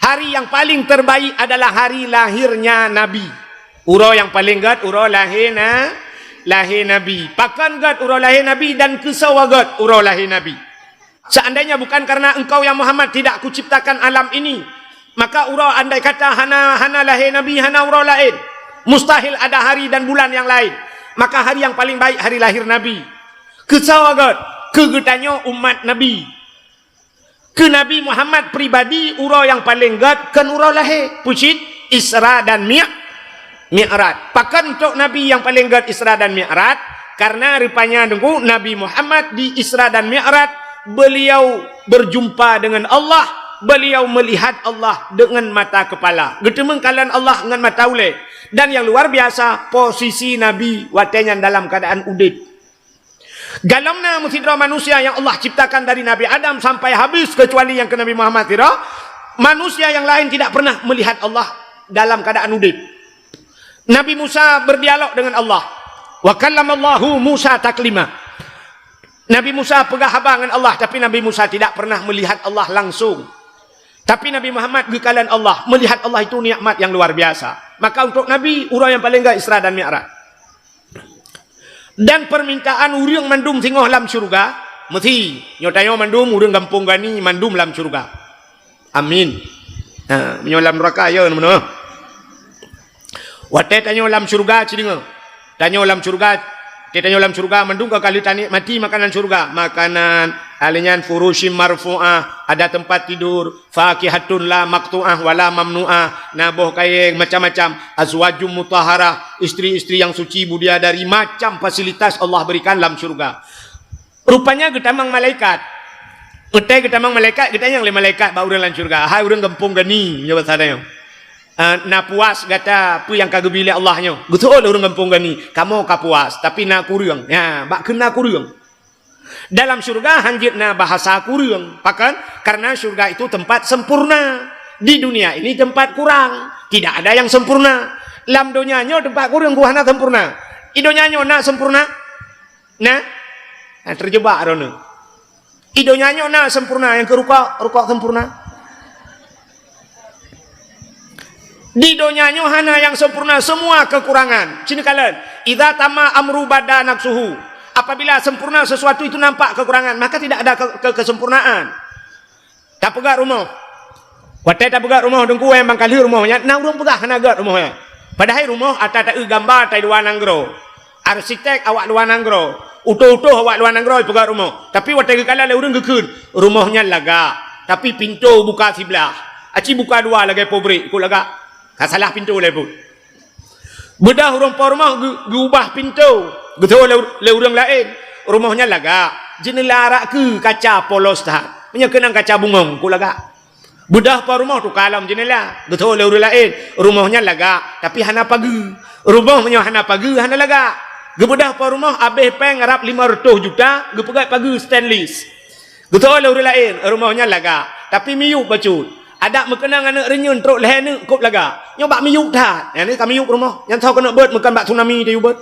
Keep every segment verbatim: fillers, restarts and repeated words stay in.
Hari yang paling terbaik adalah hari lahirnya Nabi. Uroe nyang paleng gét uroe lahé na, lahé Nabi. Pakon gét uroe lahé Nabi dan keusoe gét uroe lahé Nabi. Seandainya bukan karena engkau ya Muhammad tidak kuciptakan alam ini, maka uroe andai kata hana, hana lahé Nabi, hana uroe laén, mustahil ada hari dan bulan yang lain. Maka hari yang paling baik hari lahir Nabi. Keusoe gét, keu geutanyoe umat Nabi. Keu Nabi Muhammad pribadi, uroe nyang paleng gét kon uroe lahé. Peue cit? Isra dan Mi-, Mi'raj. Pakon untuk Nabi nyang paleng gét Isra dan Mi'raj? Karena rupanya Teungku, Nabi Muhammad di Isra dan Mi'raj, beliau berjumpa dengan Allah, beliau melihat Allah dengan mata kepala. Geuteumeung kalon Allah ngon mata ulée. Dan yang luar biasa, posisi Nabi watée nyan dalam keadaan udeb. Galom na meusidroe manusia nyang Allah ciptakan dari Nabi Adam sampai habis, kecuali nyang keu Nabi Muhammad sidroe, manusia nyang laén tidak pernah melihat Allah dalam keadaan udeb. Nabi Musa berdialog dengan Allah. "Wa kallamallahu Musa taklima." Nabi Musa peugah haba ngon Allah, tapi Nabi Musa tidak pernah melihat Allah langsung. Tapi Nabi Muhammad geukalon Allah, melihat Allah itu nikmat yang luar biasa. Maka untuk Nabi, uroe nyang paleng gét Isra dan Mi'raj. Dan permintaan ureuëng mandum singoh lam syeuruga, meusi nyoe tanyoe mandum ureuëng gampông Gani mandum lam syeuruga. Amin. Ha, meunyoe lam neuraka, ya, meunoe. Watée tanyoe lam syeuruga, ci deungoe. Tanyoe lam syeuruga, watée tanyoe lam syeuruga, mandum ka kali tanikmati makanan syeuruga. Makanan, alèh nyan furushim marfu'ah, ada tempat tidur, fakihatun la maqtu'ah wa la mamnu'ah, na boh kayée macam-macam, azwajum mutahharah, istri-istri yang suci, bidadari, macam fasilitas Allah berikan lam syeuruga. Rupanya geutamong malaikat. Watée geutamong malaikat, geutanyong lé malaikat bak ureuëng lam syeuruga, "Hai ureuëng gampông Gani," nyoe basa tanyoe, "eh, na puas gata peue nyang ka geubri lé Allah nyoe?" Geuteupeue lé ureuëng gampông Gani, "Kamoe ka puas, tapi na kureueng." Ya, bak kheun na kureueng. Dalam syeuruga hanjeuet na bahasa kureueng. Pakon? Karena syeuruga itu tempat sempurna. Di dunia ini tempat kurang. Tidak ada yang sempurna. Lam donya nyoe tempat kureueng, ku hana sempurna. Di donya nyoe na sempurna? Na? Na, terjebak droeneuh. Di donya nyoe na sempurna, nyang keu rukok, rukok sempurna. Di donya nyoe hana nyang sempurna, semua kekurangan. Ci neukalon, "Idza tamma amru bada naqsuhu." Apabila sempurna sesuatu itu nampak kekurangan, maka tidak ada ke-, ke-, kesempurnaan. Tapeugét rumoh. Watée tapeugét rumoh, Teungku, nyang ban ka lheueh rumoh nyan, na ureuëng peugah hana gét rumoh nyan. Padahai rumoh ata taeu gamba ata luwa nanggroe. Arsitek awak luwa nanggroe, utôh-utôh awak luwa nanggroe peugét rumoh. Tapi watée geukalon lé ureuëng geukheun, "Rumoh nyan lagak, tapi pintoe buka siblah. Aci buka dua lagée pabrik, kok lagak?" Ka salah pintoe lé buet. Beudôh ureuëng po rumoh geu-, geuubah pintoe, geuteupeue lé, lé ureuëng laén, "Rumoh nyan lagak, jeuneula rakkeu kaca polos that. Meunyoe keunong kaca bungong, kok lagak?" Beudôh po rumoh tuka lom jeuneula, geuteupeue lé ureuëng laén, "Rumoh nyan lagak, tapi hana pageue." Rumoh meunyoe hana pageue, hana lagak. Geubeudôh po rumoh abéh péng rab lima reutôh juta, geupeugét pageue stainless. Geuteupeue lé ureuëng laén, "Rumoh nyan lagak, tapi miyueb bacut. Adak meukeunong aneuëk reunyeun trok lhée neuk kok lagak. Nyoe bak miyueb that. Nyan ka miyueb rumoh. Nyan soe keuneuk beuet, meukeun bak tsunami tayue beuet."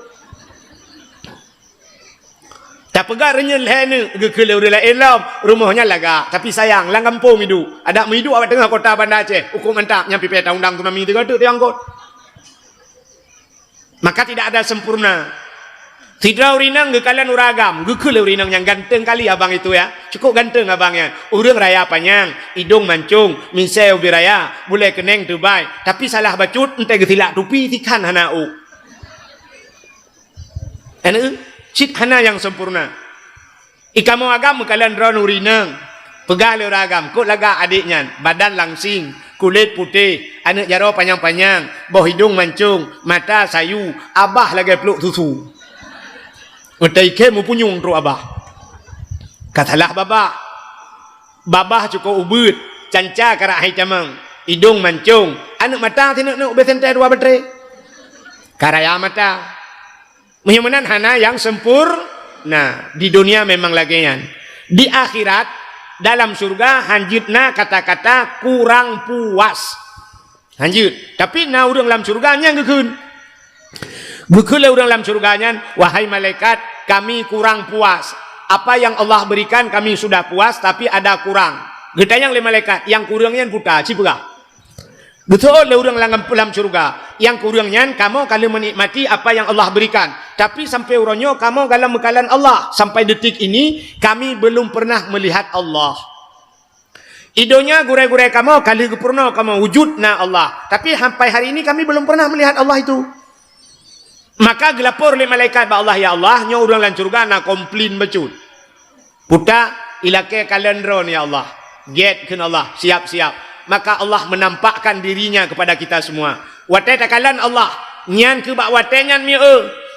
Tapeugét reunyeun lhée neuk, geukheun lé ureuëng laén lom, "Rumoh nyan lagak, tapi sayang, lam gampông iduek. Adak meuiduek awak teungoh kota Banda Aceh, ukeue mantap, nyan pipée ta undang tsunami tiga teuk teuangkot." Maka tidak ada sempurna. Sidroe ureuëng inong geukalon ureuëng agam, geukheun lé ureuëng inong nyang ganteng kali abang itu ya. Cukup ganteng abang nyan. Ureuëng raya panyang, idong mancong, misée ubit raya, bulée keuneng teubai, tapi salah bacut, entée geusilak tupi, sikhan hana ôk. Aneuk, cit hana nyang sempurna. I kamoe agam meukalon droe ureuëng inong. Peugah lé ureuëng agam, "Kok lagak adék nyan, badan langsing, kulét putéh, aneuk jaroe panyang-panyang, boh idong mancong, mata sayu, abah lagée pluek susu." Meutai khe meupunyueng trok abah. Ka salah babah. Babah cukôp ubeuet, canca karak hai tamong, idong mancong, aneuk mata sineuk-neuk ubé sentée dua batré. Ka raya mata. Meunyoe meunan hana nyang sempurna. Di dunia memang lagée nyan. Di akhirat, dalam syeuruga hanjeuet na kata-kata kurang puas. Hanjeuet. Tapi na ureuëng lam syeuruga nyang geukheun. Geukheun lé ureuëng lam syeuruga nyan, "Wahai malaikat, kami kurang puas. Apa yang Allah berikan kami sudah puas, tapi ada kurang." Geutanyong lé malaikat, "Nyang kureueng nyan peue?" Ci peugah, Geuseuôt lé ureuëng lam, lam syeuruga. Nyang keu ureuëng nyan kamoe ka lheueh meunikmati apa nyang Allah berikan. Tapi sampai uroe nyoe kamoe galak meukalon Allah. Sampai detik ini kami belum pernah melihat Allah. I donya gurée-gurée kamoe ka lheueh geupeurunoe kamoe wujud na Allah. Tapi sampai hari ini kami belum pernah melihat Allah itu. Maka geulapor lé malaikat bak Allah, "Ya Allah, nyoe ureuëng lam syeuruga na komplain bacut. Puta, ilakée kalon droeneuh ya Allah. Gét kheun Allah, siap-siap." Maka Allah menampakkan dirinya kepada kita semua. Watée takalon Allah, nyan keuh bak watée nyan mieu,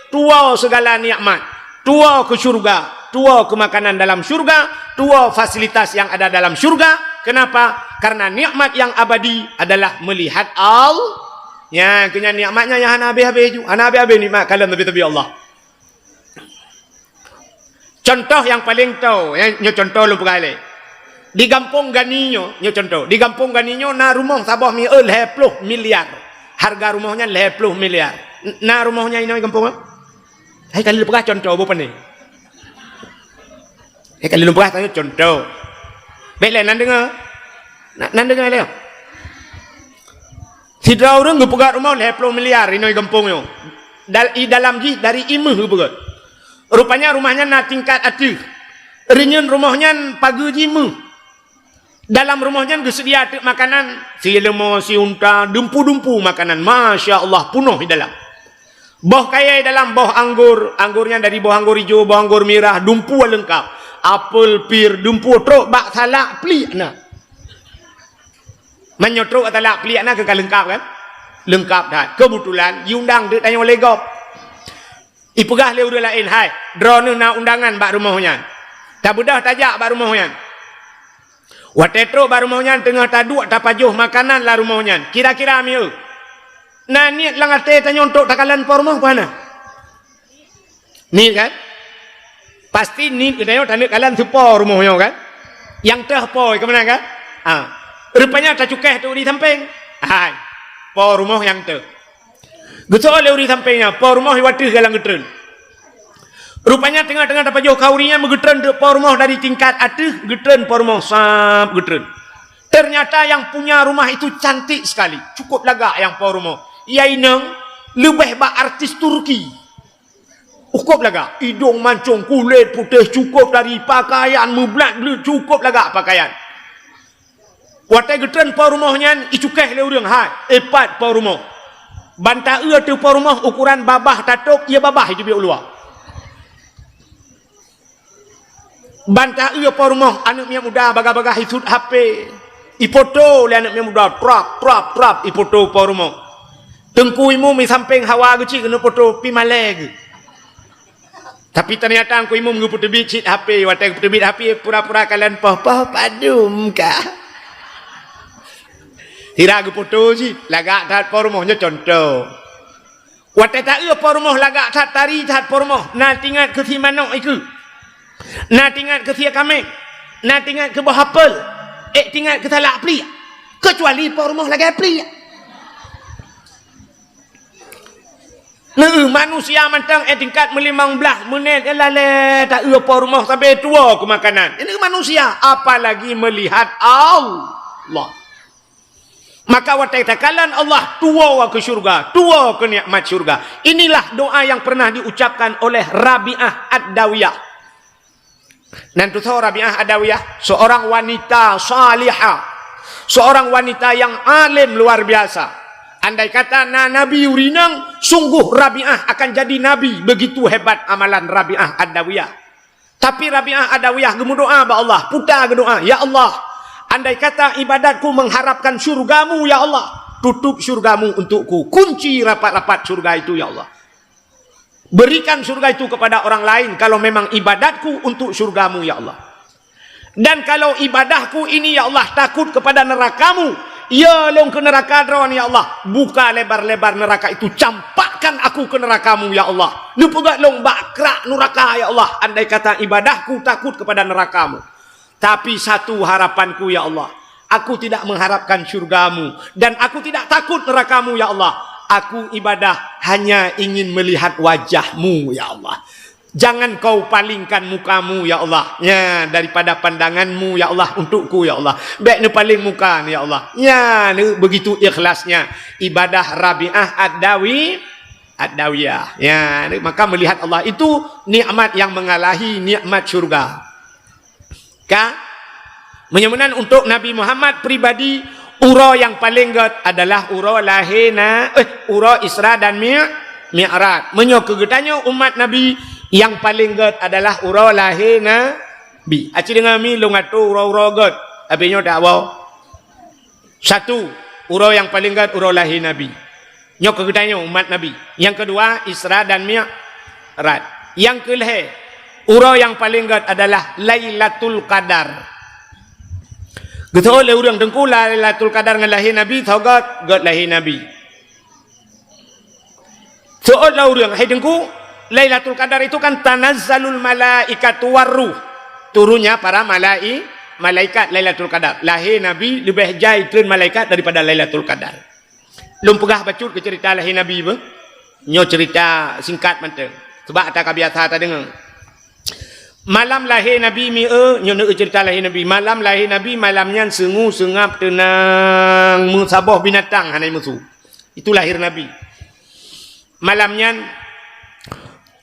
tuwoe segala nikmat, tuwoe keu syeuruga, tuwoe keu makanan dalam syeuruga, tuwoe fasilitas yang ada dalam syeuruga. Kenapa? Karena nikmat yang abadi adalah melihat Allah. Nyan keuh nyan nikmat nyan nyang hana habéh-habéh ju, hana habéh-habéh nikmat kalon teubi-teubi Allah. Contoh nyang paleng toe, nyoe contoh lôn peugah lé. Di gampông Gani nyoe, nyoe contoh. Di gampông Gani nyoe na rumoh saboh mieu lhée ploh miliar. Hareuga rumoh nyan lhée ploh miliar. N-, na rumoh nyan inoe gampông nyoe? Hai ka lheueh peugah contoh boh pane. Hai ka lheueh peugah tanyoe contoh. Bék lé nan deungoe. Na, nan deungoe lé. Sidroe ureuëng geupeugah rumoh lhée ploh miliar inoe gampông nyoe. Dal-, i dalam jih dari imeuh geupeugah. Rupanya rumah nyan na tingkat ateueh. Reunyeun rumoh nyan pageue jih meuh. Dalam rumoh nyan geuseudia teuk makanan, sileumô, siunta, dumpu-dumpu makanan. Masya Allah, punoh di dalam. Boh kayée dalam, boh anggor, anggor nyan dari boh anggor ijo, boh anggor mirah, dumpu leungkap. Apel, pir, dumpu trok bak salak pliek na. Meunyoe trok bak salak pliek na keuh ka leungkap kan? Leungkap that. Keubeutulan jiundang teuk tanyoe lé gob. Ipeugah lé ureuëng laén, "Hai, droeneuh na undangan bak rumoh nyan. Tabeudôh tajak bak rumoh nyan." Watée trok bak rumoh nyan teungoh taduek tapajoh makanan lam rumoh nyan. Kira-kira mieu, na niet lam até tanyoe untuk takalon po rumoh peue hana? Niet kan? Pasti niet geutanyoe taneuk kalon si po rumoh nyoe kan? Nyang teuh po keumanö kan? Ah. Rupanya tacukéh teuk di sampéng. Hai. Po rumoh nyang teuh. Geuseuôt lé ureuëng sampéng nyan, po rumoh i wateueh galang geutreun. Rupanya teungoh-teungoh tapajoh khauri nyan meugeutreun teuk po rumoh dari tingkat ateueh, geutreun po rumoh sab geutreun. Ternyata yang punya rumah itu cantik sekali, cukup lagak nyang po rumoh. Ia inong leubeh bak artis Turki. Cukup lagak, idong mancong, kulét putéh, cukup dari pakaian meublat-blat, cukup lagak pakaian. Watée geutreun po rumoh nyan, icukéh lé ureuëng, hai, ipat po rumoh. Ban taeu ateueh po rumoh ukuran babah tatôb, ia babah iteubiet u luwa. Ban taeu po rumoh, aneuëk miet muda bagah-bagah isut H P. Ipoto lé aneuëk miet muda, trap, trap, trap, ipoto po rumoh. Teungku imum i sampéng hawa geucit keuneuk poto pi malée geuh. Tapi ternyata Teungku Imum geupeuteubiet cit H P, watée geupeuteubiet H P pura-pura kalon poh, poh padum kah. Sira geupoto cit, lagak that po rumoh nyoe contoh. Watée taeu po rumoh lagak that tari that po rumoh, na tingat keu si manok ikeue. Na tingat keu sie kaméng. Na tingat keu boh apel. Ék tingat keu salak pliek. Keucuali po rumoh lagée pliek. Neu manusia mantong eh tingkat meulimong blaih menit eh lalée taeu po rumoh sabe tuwo keu makanan. Ini manusia, apalagi melihat Allah. Maka watée takalon Allah, tuwo keu syurga, tuwo keu nikmat syurga. Inilah doa yang pernah diucapkan oleh Rabi'ah Ad-Dawiyah. Nan tutoe Rabi'ah Adawiyah, seorang wanita salihah, seorang wanita yang alim luar biasa. Andai kata na nabi urinang, sungguh Rabi'ah akan jadi nabi, begitu hebat amalan Rabi'ah Adawiyah. Tapi Rabi'ah Adawiyah geumeudoa bak Allah, puta geudoa, "Ya Allah, andai kata ibadatku mengharapkan syurgamu, ya Allah, tutup syurgamu untukku, kunci rapat-rapat syurga itu, ya Allah." Berikan syurga itu kepada orang lain kalau memang ibadatku untuk syurgamu, ya Allah. Dan kalau ibadahku ini, ya Allah, takut kepada nerakamu, ya lôn keu neraka droe, ya Allah. Buka lebar-lebar neraka itu, campakkan aku ke nerakamu, ya Allah. Neupeugét lôn bak krak neraka, ya Allah, andai kata ibadahku takut kepada nerakamu. Tapi satu harapanku, ya Allah, aku tidak mengharapkan syurgamu dan aku tidak takut nerakamu, ya Allah. Aku ibadah hanya ingin melihat wajahmu, ya Allah. Jangan kau palingkan mukamu, ya Allah, ya, daripada pandanganmu, ya Allah, untukku, ya Allah. Bèk neupaleng muka, ya Allah. Ya, ni begitu ikhlasnya ibadah Rabi'ah Ad-Dawi, Ad-Dawiyah. Ya, ni maka melihat Allah itu nikmat yang mengalahi nikmat syurga. Ka? Meunyoe meunan untuk Nabi Muhammad pribadi, uroe nyang paleng gèt adalah uroe lahé na, eh, uroe Isra dan Mi-, Mi'raj. Meunyoe keu geutanyoe umat Nabi, nyang paleng gèt adalah uroe lahé Nabi. Aci deungö mi lôn atô uroe-uroe gèt, abéh nyoe dak woe. Satu, uroe nyang paleng gèt uroe lahé Nabi. Nyoe keu geutanyoe umat Nabi. Nyang keudua, Isra dan Mi'raj. Nyang keulhèe, uroe nyang paleng gèt adalah Lailatul Qadar. Geuseuôt lé ureueng, "Teungku, Lailatul Qadar ngon lahé Nabi, soe gèt?" "Gèt lahé Nabi." Seuôt lé ureueng, "Hai Teungku, Lailatul Qadar itu kan tanazzalul malaikatu warruh." Turunnya para malai-, malaikat Lailatul Qadar. Lahé Nabi leubeh jai treun malaikat daripada Lailatul Qadar. Lôn peugah bacut keu ceurita lahé Nabi beuh. Nyoe ceurita singkat mantong. Sabab ata ka biasa tadeungö. Malam lahé Nabi mieu, nyoe neu ceurita lahé Nabi. Malam lahé Nabi, malam nyan seungue seungab teunang, meusaboh binatang hana musu. Itu lahé Nabi. Malam nyan,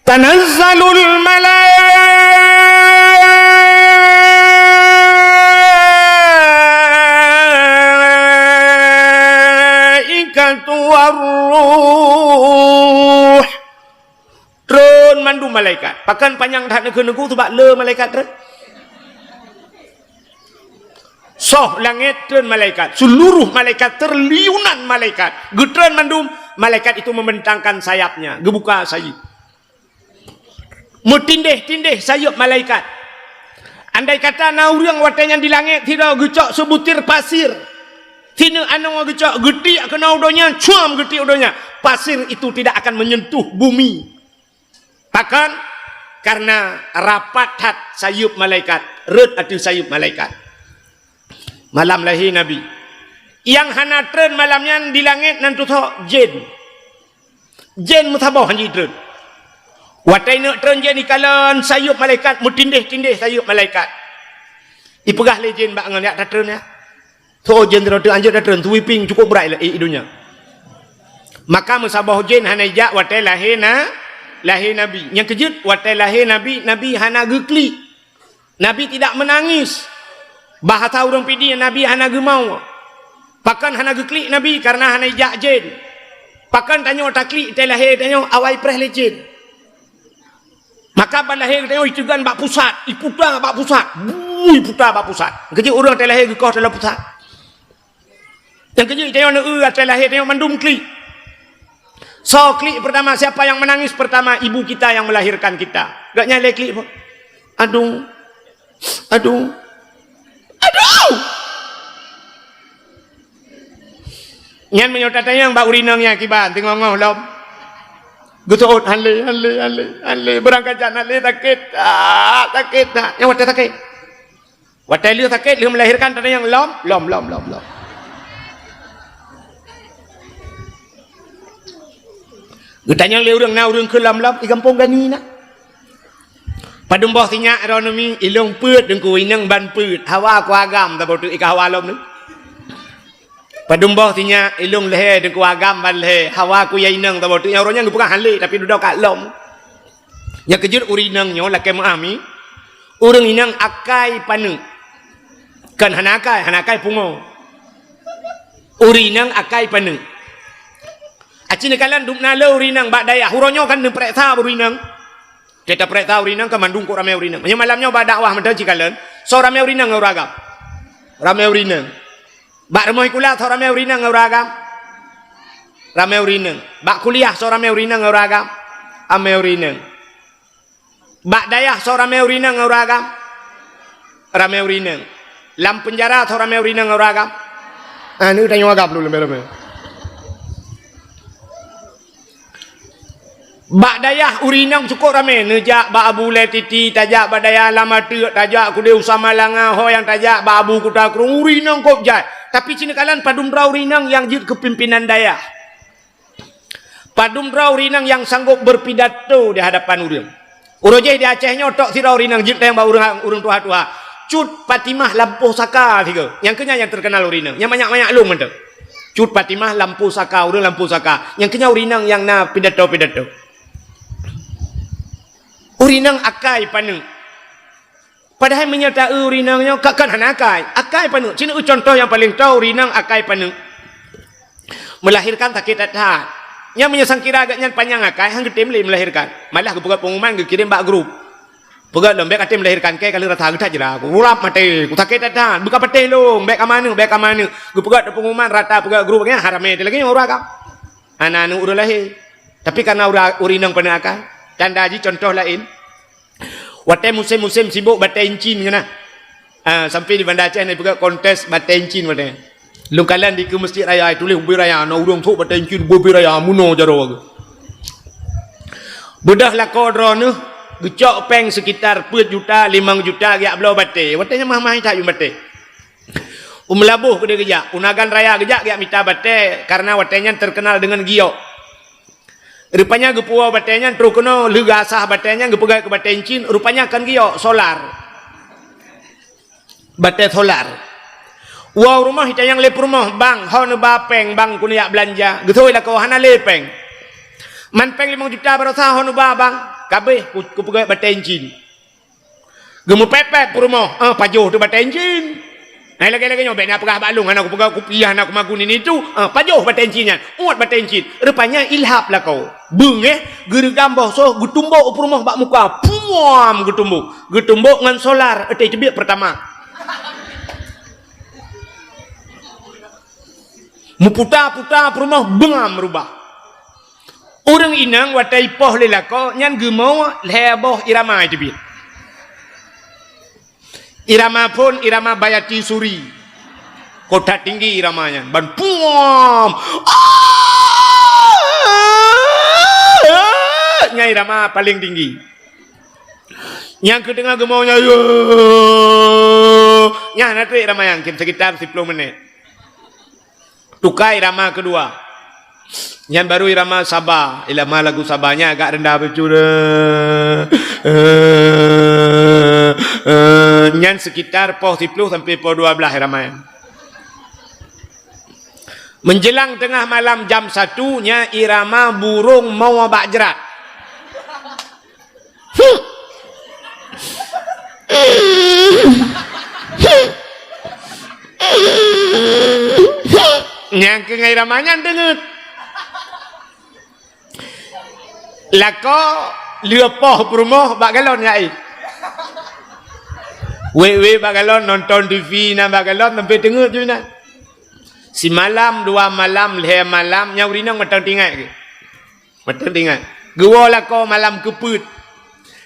tanazzalul malaikatu warruh. Treun mandum malaikat. Pakon panyang that neukheun Teungku, sabab le malaikat treun. Soh langét treun malaikat, seluruh malaikat, triliunan malaikat. Geutreun mandum, malaikat itu membentangkan sayapnya, geubuka sayeup. Meutindeh-tindeh sayeup malaikat. Andai kata na ureueng watèe nyan di langét sidroe geucok seubutir pasir, sineuk anoe geucok, geutiek keunoe u donya, cuam geutiek u donya, pasir itu tidak akan menyentuh bumi. Pakon? Karena rapat that sayeup malaikat, rhot ateueh sayeup malaikat. Malam lahé Nabi. Nyang hana treun malam nyan di langét nan tutoe jén. Jén meusaboh han jitreun. Watèe neuk treun jén ikalon sayeup malaikat, meutindeh-tindeh sayeup malaikat. Ipeugah lé jén bak ngon, "Jak tatreun, ya." Soe jén droe teuh anjeut dateueng, sweeping cukôp brat lé, eh, i donya. Maka meusaboh jén hana ijak watèe lahé na, lahé Nabi. Nyang keujeuet, watèe lahé Nabi, Nabi hana geuklik. Nabi tidak menangis. Bahasa ureueng Pidie, Nabi hana geumawe. Pakon hana geuklik Nabi? Karena hana ijak jén. Pakon tanyoe taklik watèe lahé tanyoe awai preh lé jén. Maka ban lahé geutanyoe iteugan bak pusat, iputa bak pusat, buu, iputa bak pusat. Keujeuet ureueng watèe lahé geukoh dalam pusat. Nyang keujeuet tanyoe neu-eu watèe lahé tanyoe mandum klik. Soe klik pertama, siapa yang menangis pertama? Ibu kita yang melahirkan kita. Gak nyan lé klik, Pak. Aduh. Aduh. Aduh. Nyan meunyoe tatanyong bak ureueng inong nyan kiban, teungoh-ngoh lom. Geuseuôt, "Han lé, han lé, han lé, han lé, beurangkat jak, han lé, sakét, ah, sakét, ah." Nyan watèe sakét. Watèe lheueh sakét, lheueh melahirkan, tatanyong, "Lom?" "Lom, lom, lom, lom." Geutanyong lé ureueng, "Na ureueng kheun lom-lom?" "I gampông Gani na." "Padum boh sinyak droeneuh mi?" "Ilông peuet, Teungku, inong ban peuet. Hawa ku agam saboh teuk i ka hawa lom nyoe." "Padum boh sinyak?" "Ilông lhèe, Teungku, agam ban lhèe. Hawa ku ya inong saboh teuk." Nyang uroe nyan geupeugah han lé, tapi dudoe ka lom. Nyang keujeuet ureueng inong nyoe lakèe meu'ah mi. Ureueng inong akai paneuk. Kon hana akai, hana akai pungo. Ureueng inong akai paneuk. Aci neukalon dum na le ureueng inong bak dayah. Uroe nyoe kan neupareksa ureueng inong. Teuta pareksa ureueng inong kan mandum kok ramè ureueng inong. Meunyoe malam nyoe bak dakwah mantong ci kalon, soe ramè ureueng inong ngon ureueng agam? Ramè ureueng inong. Bak rumoh sikula soe ramè ureueng inong ngon ureueng agam? Ramè ureueng inong. Bak kuliah soe ramè ureueng inong ngon ureueng agam? Ramè ureueng inong. Bak dayah soe ramè ureueng inong ngon ureueng agam? Ramè ureueng inong. Lam peunjara soe ramè ureueng inong ngon ureueng agam? Ah, ni tanyong agam dulu, ramè-ramè. Bak dayah ureueng inong cukôp ramè, neujak bak Abu Lé Titi, tajak bak dayah Lam Ateuk, tajak keudéh u Samalanga, ho nyang tajak bak Abu Kuta Krueng, ureueng inong kôb jai. Tapi ci neukalon padum droe ureueng inong nyang jeuet keu pimpinan dayah. Padum droe ureueng inong nyang sanggôp berpidato di hadapan ureueng. Uroe jéh di Aceh nyoe tok sidroe ureueng inong jeuet teuh bak ureueng, ureueng tuha-tuha. Cut Fatimah Lampôh Saka sigoe. Nyang keu nyan nyang teukeunal ureueng inong. Nyang manyak-manyak lôn mantong. Cut Fatimah Lampôh Saka, ureueng Lampôh Saka. Nyang keu nyan ureueng inong nyang na pidato-pidato. Ureueng inong akai paneuk. Padahai meunyoe ta-eu ureueng inong nyoe ka, kan hana akai. Akai paneuk. Ci neueu cuntoh nyang paleng toe ureueng inong akai paneuk. Meulahirkan sakét that-that. Nyan meunyoe sangkira geuh nyan panyang akai, han geutem lé meulahirkan. Malah geupeugöt pengumuman geukirém bak grup. Peugöt lom, bèk até meulahirkan, kèe ka lheueh rasa geuh that jra. Ku urap maté, ku sakét that-that. Beuka patéh lom, bèk ka maneuk, bèk ka maneuk. Geupeugöt pengumuman rata peugöt grup nyan, ha ramé teuh lagèe nyoe ureueng agam. Hana aneuk ureueng lahé. Tapi karena ureueng, ureueng inong paneuk akai. Tanda jih cuntoh laén. Watèe musém-musém sibôk batèe incin keunan. Ah, sampoe di Banda Aceh na ipeugah kontes batèe incin watèe. Lôn kalon dikeue Mesjid Raya, tuléh ubé raya, na ureueng sôk batèe incin ubé-ubé raya, meunoe jaroe geuh. Beudôh lakoe droeneuh, geucok péng sekitar peuet juta, limong juta geujak bloe batèe. Watèe nyan mah-mah that yum batèe. U Meulaboh keudéh geujak, u Nagan Raya geujak, geujak mita batèe, karena watèe nyan terkenal dengan giok. Rupanya geupuwoe batèe nyan, trôh keunoe lheueh geuasah batèe nyan geupeugöt keu batèe incin, rupanya kon giok, solar. Batèe solar. Woe u rumoh, itanyong lé peurumoh, "Bang, ho neuba péng, Bang, keuneuk jak beulanja?" Geutôi lakoe, "Hana lé péng." "Man péng limong juta baroesa ho neuba, Bang?" "Kabéh, ku, kupeugöt batèe incin." Geumeupép-pép peurumoh, "Eh, pajoh teuh batèe incin." Hai lagèe-lagèe nyoe, bèk na peugah bak lôn, hana kupeugah kupiah, hana kumagun ini itu. Eh, pajoh batèe incin nyan, uet batèe incin. Rupanya ilhab lakoe. Beungéh, geureugam boh soh, geutumbok u peurumoh bak muka. Puam geutumbok. Geutumbok ngon solar, étei teubiet Pertamax. Meuputa-puta peurumoh beungam rubah. Ureueng inong watèe ipoh lé lakoe nyan geumoe lhèe boh irama iteubiet. Irama phôn, irama Bayati Suri. Kota tinggi irama nyan. Ban puam. Nyan irama paleng tinggi. Nyang keuteungoh geumoe nyan, yo. Nyan na trép irama nyan, sekitar siploh menit. Tuka irama keudua. Nyan baru irama Saba. Irama lagu Saba nyan agak rendah bacut. Eh, eh, eh, nyan sekitar poh siploh sampoe poh dua blaih irama nyan. Menjelang tengah malam jam satu, nyan irama burông moe bak jrat. Nyang keu ngon irama nyan deungeut. Lakoe lheueh poh peurumoh bak galon nyan. Wék-wék bak galon, nonton T V na bak galon, sampoe teungeut ju na. Simalam, dua malam, lhèe malam, nyan ureueng inong mantong teuingat geuh. Mantong teuingat. Geuwoe lakoe malam keupeuet.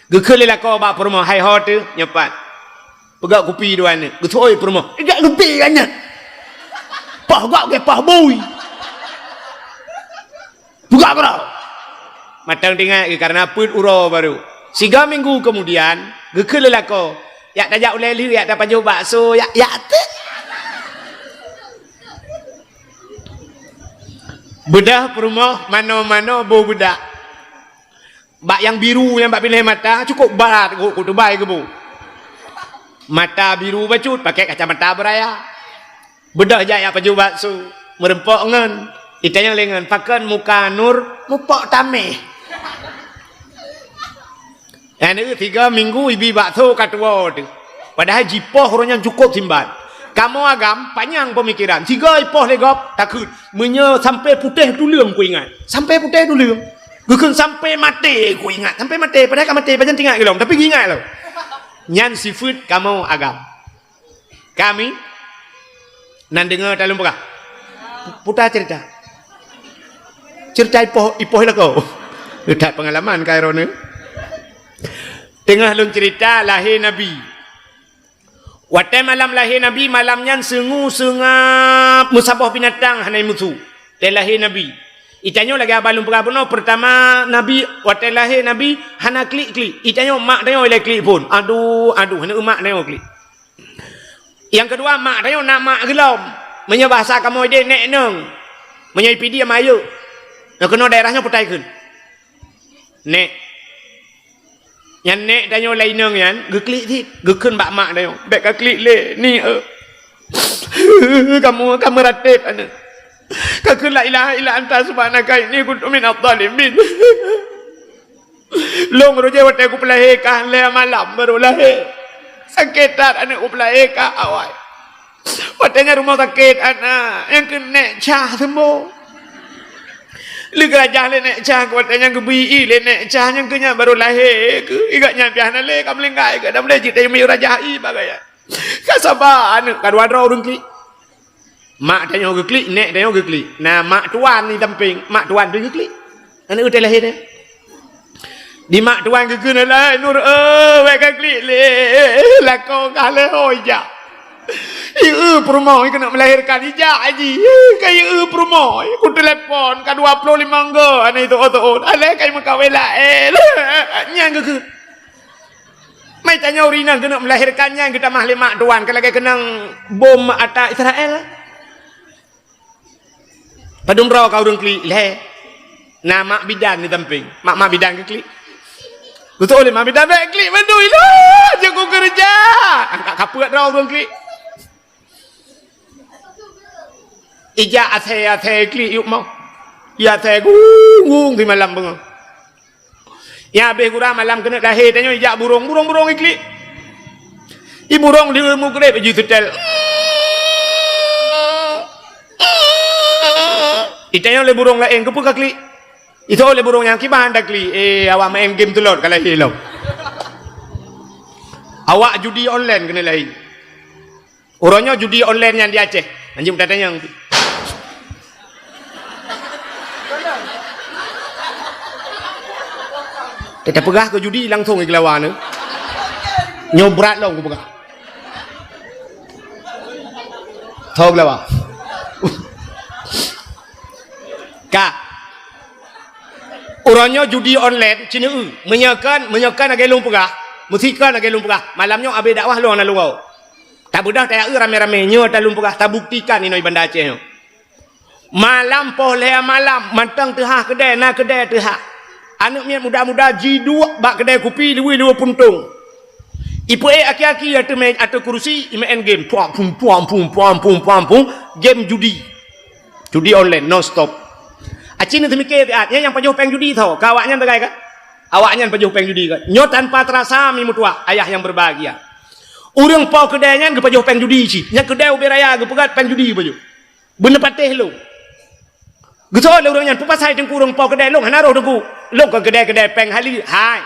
Geukheun lé lakoe bak peurumoh, "Hai ho teuh, nyoe pat. Peugöt kupi dua nyoe." Geuseuôt peurumoh, "Ingat kupi ka nyan. Poh gob geuh poh bui. Peugöt keudroe." Mantong teuingat geuh karena peuet uroe baru. Sigoe minggu keumudian, geukheun lé lakoe, "Jak tajak ulèe lheueh, jak tapajoh bakso, jak, jak teuh." Beudôh peurumoh manoe-manoe boh beudak. Bak nyang biru nyan bak binéh mata, cukôp brat geuh, ku teubai geuboh. Mata biru bacut, pakai kacamata beuraya. Beudôh jak, jak pajoh bakso, meureumpok ngon. Itanyong lé ngon, "Pakon muka Nur mupok taméh?" Nyan tiga minggu ibi bakso ka tuwoe teuh. Padahai jipoh uroe nyan cukôp simbat. Kamoe agam panyang peumikeran. Sigoe ipoh lé gob takheun. Meunyoe sampoe putéh tuleueng kuingat. Sampoe putéh tuleueng. Geukheun sampoe maté kuingat. Sampoe maté. Padahai ka maté, pajan teuingat geuh lom. Tapi geuingat lom. Nyan sifeuet kamoe agam. Kami nan deungoe talôn peugah. Puta cerita. Cerita ipoh, ipoh lakoe. That pengalaman ka droeneuh. Teungoh lôn cerita lahé Nabi. Watèe malam lahé Nabi, malam nyan seungue seungab meusaboh binatang hana musu. Watèe lahé Nabi. Itanyoe lagèe abah lôn peugah bunoe, peurtama Nabi, watèe lahé Nabi hana klik-klik. Itanyoe mak tanyoe ilèe klik phôn. Aduh, aduh, hana mak tanyoe klik. Nyang keudua, mak tanyoe na mak geulom. Meunyoe bahasa kamoe deh, nèk nong. Meunyoe i Pidie, mayuk. Nyang keunoe daerah nyoe peutai kheun. Nèk. Nyan nèk tanyoe lam inong nyan geuklik cit, geukheun bak mak tanyoe, "Bèk kaklik lé, Ni, eu. Kamoe, kamoe ratéb aneuk. Kakheun la ilaha illa anta subhanaka inni kuntu minadh dhalimin." Lôn roh jih watèe kupeulahé ka lhèe malam barô lahé. Sakét that aneuk kupeulahé ka awai. Watèe nyan rumoh sakét aneuk, nyang keuh nèk Cah seumbông. Lheueh geurajah lé nèk Cah, watèe nyan geubri lé nèk Cah, nyang keuh nyan barô lahé keuh. Igat nyan pih hana lé ka meuninggai keuh, dan mulai jeuet tanyoe miyueb rajah i bagai nyan. Ka saba aneuk, ka dua droe ureueng klik. Mak tanyoe geuklik, nèk tanyoe geuklik. Na mak tuan di sampéng, mak tuan pih geuklik. Aneuk teuh lahé teuh. Di mak tuan geukheun, "Alah, Nur, eu, bèk kaklik lé. Lakoe ka lhèe ho ijak. Ieu peurumoh keuneuk melahirkan ijak jih. Ka ieu peurumoh. Kutelepon ka dua ploh limong go aneuk itu oto. Alah, ka meukawen laén." Nyan geukheun. Mai tanyoe ureueng inong keuneuk melahirkan nyan geutamah lé mak tuan, ka lagèe keunong bom ata Israel. Padum droe ka ureueng klik lhèe. Na mak bidan di sampéng. Mak-mak bidan geuklik. Geutôh lé mak bidan, "Bèk klik mandum ilôn, jeuet kukeureuja." Angkat kapeuet droe ureueng klik. Ijak asèe-asèe klik yôh moh. Ijak asèe gung-gung simalam beungoh. Nyang habéh gura malam keuneuk lahé tanyoe ijak burông, burông-burông iklik. I burông di meugreb jih seutèl. Itanyong lé burông laén, "Keupeue kaklik?" Itanyong lé burông nyan, "Kiban taklik?" "Eh, awak maén game tulot ka lahé lom." Awak judi online keuneuk lahé. Uroe nyoe judi online nyan di Aceh. Anjing tatanyong. Teupeugah keu judi langsong geulawa nyoe. Nyoe brat lom kupeugah. Tho geulawa. Ka. Uroe nyoe judi online, cineuk. Meunyoe kon, meunyoe kon lagèe lôn peugah, meusikan lagèe lôn peugah. Malam nyoe abéh dakwah lôn na lôn. Tabeudôh taya ramé-ramé, nyoe talôn peugah, tabuktikan inoe i Banda Aceh nyoe. Malam poh lhèe malam, mantong teuhah keudè, na keudè teuhah. Aneuk miet muda-muda jiduek bak keudè kupi, liwi-liwi puntông. Ipeuék aki-aki ateueh mé-, ateueh kurusi, imaén game. Puang, pung, puang, pung, puang, pung, puang, pung. Game judi. Judi online, non stop. Aci neuteumiké siat, nyan nyang pajoh péng judi tho, ka awaknyan sagai ka? Awaknyan pajoh péng judi ka? Nyoe tanpa terasa mi meutuah, ayah yang berbahagia. Ureueng po keudè nyan geupajoh péng judi cit. Nyang keudè ubé raya geupeugah péng judi geupajoh. Beuneupatéh lôn. Geuseuôt lé ureueng nyan, "Peue pasai Teungku ureueng po keudè lôn hana roh Teungku? Lôn kon keudè-keudè péng hali." Hai.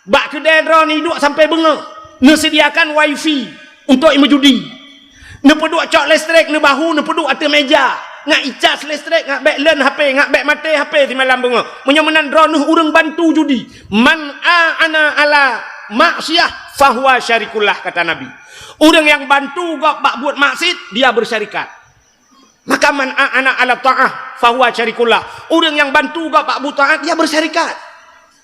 Bak keudè droeneuh duek sampoe beungoh. Neuseudiakan wifi untuk imeujudi. Neupeuduek cok listrik, neubahu, neupeuduek ateueh meja. Ngat icas listrik, ngat bèk leun H P, ngat bèk maté H P simalam beungoh. Meunyoe meunan droeneuh ureueng bantu judi. "Man a'ana ala maksiyah fahuwa syarikul lah," kata Nabi. Ureueng nyang bantu gob bak buet maksiet, dia bersyarikat. Maka man a'ana ala ta'ah fahuwa syarikul lah. Ureueng nyang bantu gob bak buet taat, dia bersyarikat.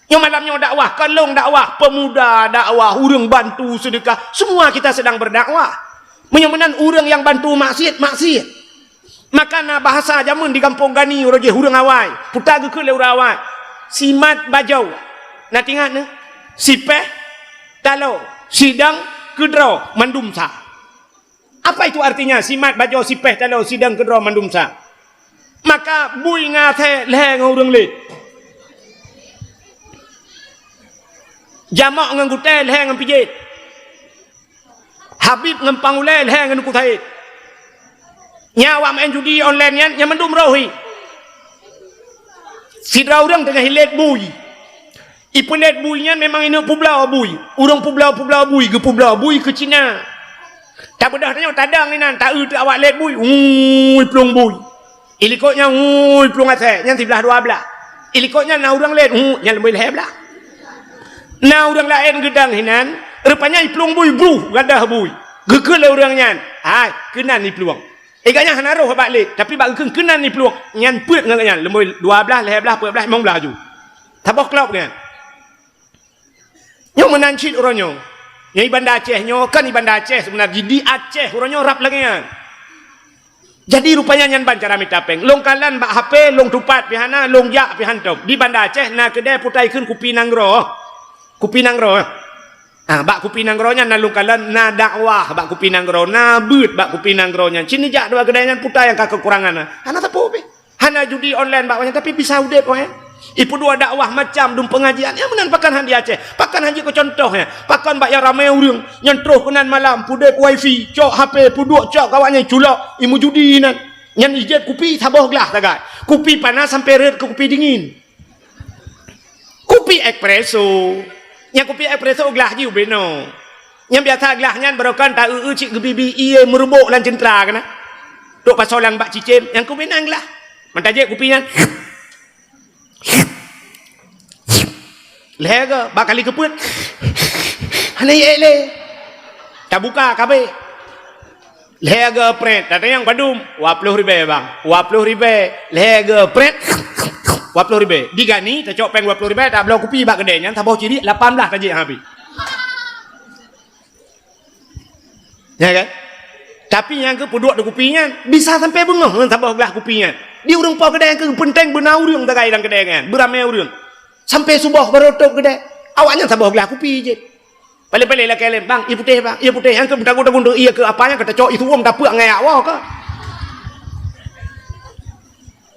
Nyoe malam nyoe dakwah, kon lôn dakwah, pemuda dakwah, ureueng bantu seudeukah, semua kita sedang berdakwah. Meunyoe meunan ureueng nyang bantu maksiet, maksiet. Maka na bahasa jameun di Gampông Gani uroe jih ureueng awai, puta geukheun lé ureueng awai. Simat bajoe. Na teuingat neuh? Sipéh, taloe, sidang, keudroe, mandum sa. Apa itu artinya? Simat bajoe, sipéh taloe, sidang keudroe, mandum sa. Maka bui ngon asèe lhèe ngon ureueng lét. Jamok ngon gutèe lhèe ngon pijét. Habib ngon pang ulèe lhèe ngon Teungku Said. Nyan awak maén judi online nyan, nyan mandum roh hi. Sidroe ureueng teungoh ilét bui. Ipeulét bui nyan memang ineuk peubloe bui. Ureueng peubloe-peubloe bui, geupeubloe bui keu Cina. Tabeudôh tanyoe tadong inan, taeu teuk awak lét bui, ui plueng bui. Ilikot nyan, ui plueng asèe, nyan siblaih dua blaih. Ilikot nyan na ureueng lét, ui, nyan leubeh lhèe blaih. Na ureueng laén geudong hinan, rupanya iplueng bui, bruh, gadôh bui. Geukheun lé ureueng nyan, hai, keunan iplueng. Eh, gobnyan hana roh bak lét, tapi bak geukheun keunan iplueng, nyan peuet ngon gobnyan, leubeh dua blaih, lhèe blaih, peuet blaih, limong blaih aju. Saboh klub nyan. Nyoe meunan cit uroe nyoe. Nyoe i Banda Aceh nyoe, kon i Banda Aceh seubeuna jih, di Aceh uroe nyoe rab lagèe nyan. Jadi rupanya nyan ban cara mita péng. Lôn kalon bak H P, lôn tupat pih hana, lôn jak pih hántom. Di Banda Aceh na keudè putai kheun kupi nanggroe. Kupi nanggroe. Ah, bak kupi nanggroe nyan na lôn kalon, na dakwah bak kupi nanggroe, na beuet bak kupi nanggroe nyan. Cit neujak dua keudè nyan, peue nyang ka keukurangan na. Hana sapeue pih. Hana judi online bak awaknyan, tapi bisa udép awaknyan. Ipeuduek dakwah macam dum pengajian. Nyang meunan pakon han di Aceh. Pakon han jeuet keu contoh nyan. Pakon bak nyang ramé ureuëng nyang troh keunan malam, peuudép wifi, cok H P, peuduek cok keu awaknyan culok, imeujudi nan. Nyan ijép kupi saboh glah sagai. Kupi panas sampai rhët keu kupi dingin. Kupi espresso. Nyang kupi espresso glah jih ubé noe. Nyang biasa glah nyan barokon ta eu-eu cit geubi-bi ié meurubok lam ceuntra keunan. Trok pasoe lam bak cicém, nyang kupi nan glah. Mantong jép kupi nyan. Lhèe goe, bak kali keupeuet. Hana ék lé. Tabuka kabeh. Lhèe goe prét, tatanyong padum? Dua ploh ribèe, bang. Dua ploh ribèe. Lhèe goe prét, dua ploh ribèe. Di Gani, tacok péng dua ploh ribèe, tabloe kupi bak keudè nyan, saboh ciriek lapan blah tajép habéh. Ya kan? Tapi nyang keu peuduek di kupi nyan, bisa sampai beungoh ngon saboh glah kupi nyan. Di ureuëng po keudè nyang keu peunteng beuna ureuëng sagai lam keudè nyan, beuramé ureuëng. Sampai suboh barô tôp keudè, awaknyan saboh glah kupi jép. Paléng-paléng lakée lé, "Bang, ié putéh, bang, ié putéh." Nyang keu beutagun-tagun ié keu apa nyang ka tacok ié suwom tapeuek ngon yak woe ka.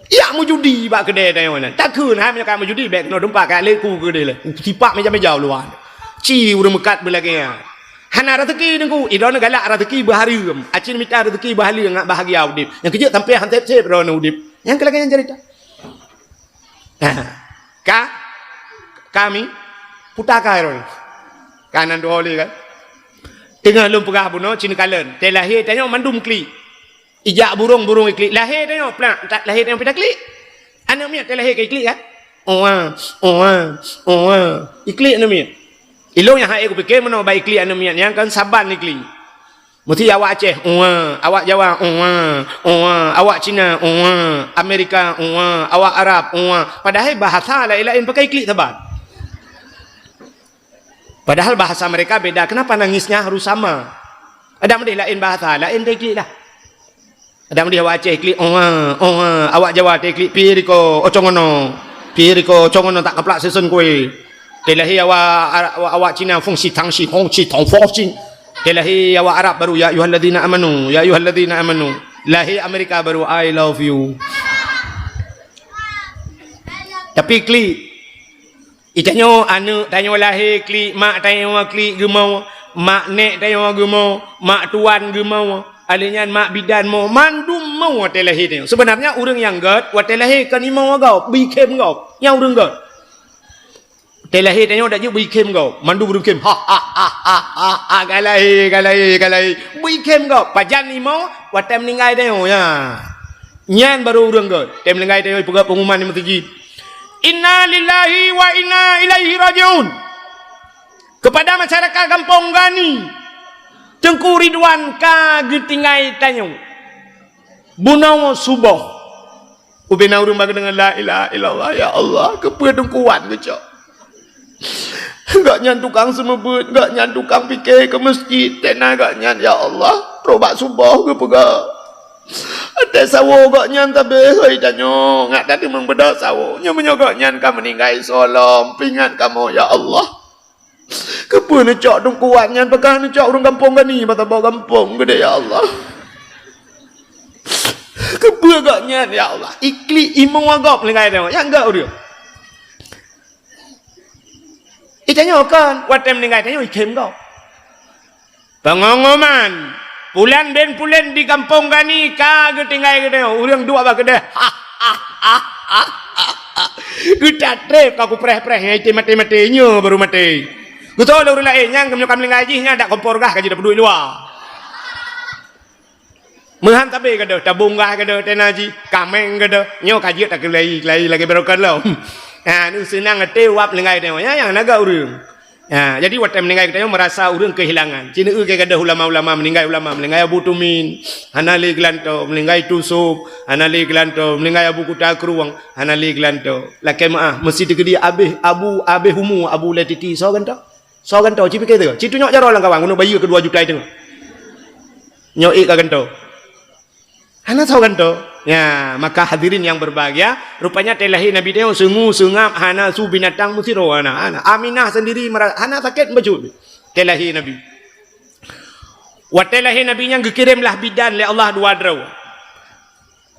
Yak meujudi bak keudè tanyoe nyan. Takheun hai meunyoe ka meujudi, bèk keunoe teumpat ka lé ku keudè lé. Sipak meja-meja luwa. Ci ureuëng meukat beulagée nyan. Hana raseuki teungku, idroeneuh galak raseuki beuhareuem. Acin mita raseuki beuhaleueng ngat bahagia udép. Nyang keujeuet sampai han sép-sép droeneuh udép. Nyang keu lagée nyan cerita. Ha. Ka? Kami? Puta ka droeneuh. Ka nan dua oleh kan? Teungoh lôn peugah bunoe cin kalon. Teu lahé tanyoe mandum klik. Ijak burung, burung iklik. Lahé tanyoe, plak, tak lahé tanyoe pih taklik. Aneuk miet teu lahé ka iklik kan? Oa, oa, oa. Iklik aneuk miet. Ilôn nyang hai kupike meunoe ba iklik aneuk miet nyang kan saban iklik. Mesti awak Aceh, oa, awak Jawa, oa, oa, awak Cina, oa, Amerika, oa, awak Arab, oa. Padahai bahasa laén-laén pakai iklik saban. Padahal bahasa mereka beda, kenapa nangisnya harus sama? Ada meudah laén bahasa, laén teu klik dah. Ada meudah awak Aceh klik, oa, oa, awak Jawa teu klik, pi riko, ocongono. Pi riko, ocongono tak kaplak seusen kue. Teu lahé awak, awak, awak Cina, fong shi tang shi, hong shi tong fong shi. Teu lahé awak Arab baru, ya ayyuhalladzina amanu, ya ayyuhalladzina amanu. Lahé Amerika baru, I love you. Tapi klik, Itanyoe aneuk tanyoe lahé klik, mak tanyoe klik geumoe, mak nèk tanyoe geumoe, mak tuan geumoe, alèh nyan mak bidan moe, mandum moe watèe lahé tanyoe. Seubeunarnya ureueng nyang gèt watèe lahé kon imoe gob, beuikhém gob, nyang ureueng gèt. Watèe lahé tanyoe dak jeuet beuikhém gob, mandum ureueng khém, ha ha ha ha ha ha, ka lahé, ka lahé, ka lahé, beuikhém gob. Pajan imoe watèe meuninggai tanyoe, ya. Nyan baru ureueng gèt. Watèe meuninggai tanyoe ipeugah pengumuman di meuseujid. Inna lillahi wa inna ilaihi raji'un. Kepada masyarakat Gampông Gani, Teungku Ridwan ka geutinggai tanyoe. Bunoe suboh. Ubena ureueng bak geudeungoe la ilaha illallah, ya Allah, keupeue Teungku Wan geucok? Gobnyan tukang seumeubeuet, gobnyan tukang pike keu meuseujid, tena gobnyan, ya Allah, trok bak suboh geupeugah. Até sawo gobnyan tabeh hôi tanyoe, ngat that teumeung beudôh sawo. Nyoe meunyoe gobnyan ka meuninggai soe lom, peuingat kamoe, ya Allah. Keupeue neucok Teungku Wan nyan, pakon neucok ureueng Gampông Gani, bak saboh gampông geude, ya Allah. Keupeue gobnyan, ya Allah. Iklik imoe gob meuninggai tanyoe, nyang gèt ureueng. Itanyoe kon, watèe meuninggai tanyoe ikhém gob. Pengumuman, pulan bin pulan di Gampông Gani ka geutinggai geutanyoe, ureueng duek bak keudeh. Geutat trép ka kupreh-preh nyan item maté-maté, nyoe baru maté. Geutoe lé ureueng laén, nyan meunyoe ka meuninggai jih, nyan dak kompor gah ka jeuet tapeuduek luwa. Meuhan tabé gadôh, tabong gah gadôh, tena jih, kaméng gadôh, nyoe ka jeuet takeulai-kelai lagèe barokon lom. Ha, nu seunang até wab meuninggai tanyoe, nyan nyang na gèt ureueng. Ha, jadi watèe meuninggai geutanyoe meurasa ureueng keuhilangan. Ci neu-eu keu gadôh ulama-ulama meuninggai, ulama meuninggai Abu Tumin, hana lé geulantoe, meuninggai Tusop, hana lé geulantoe, meuninggai Abu Kuta Krueng, hana lé geulantoe. Lakèe meu'ah, meusti teukeudi abéh Abu, abéh umu Abu Letiti, soe gantoe? Soe gantoe, ci pike teuh. Ci tunyok jaroe lam kawan, keuneuk bayeue keu dua juta teungoh. Nyoe ék ka gantoe. Hana soe gantoe. Ya, maka hadirin yang berbahagia, rupanya teulahé Nabi nyoe seungu, seungab, hana su binatang meusidroe hana, hana. Aminah sendiri mera-, hana sakét bacut teulahé Nabi. Watée lahé Nabi nyan geukirém lah bidan lé Allah dua droe.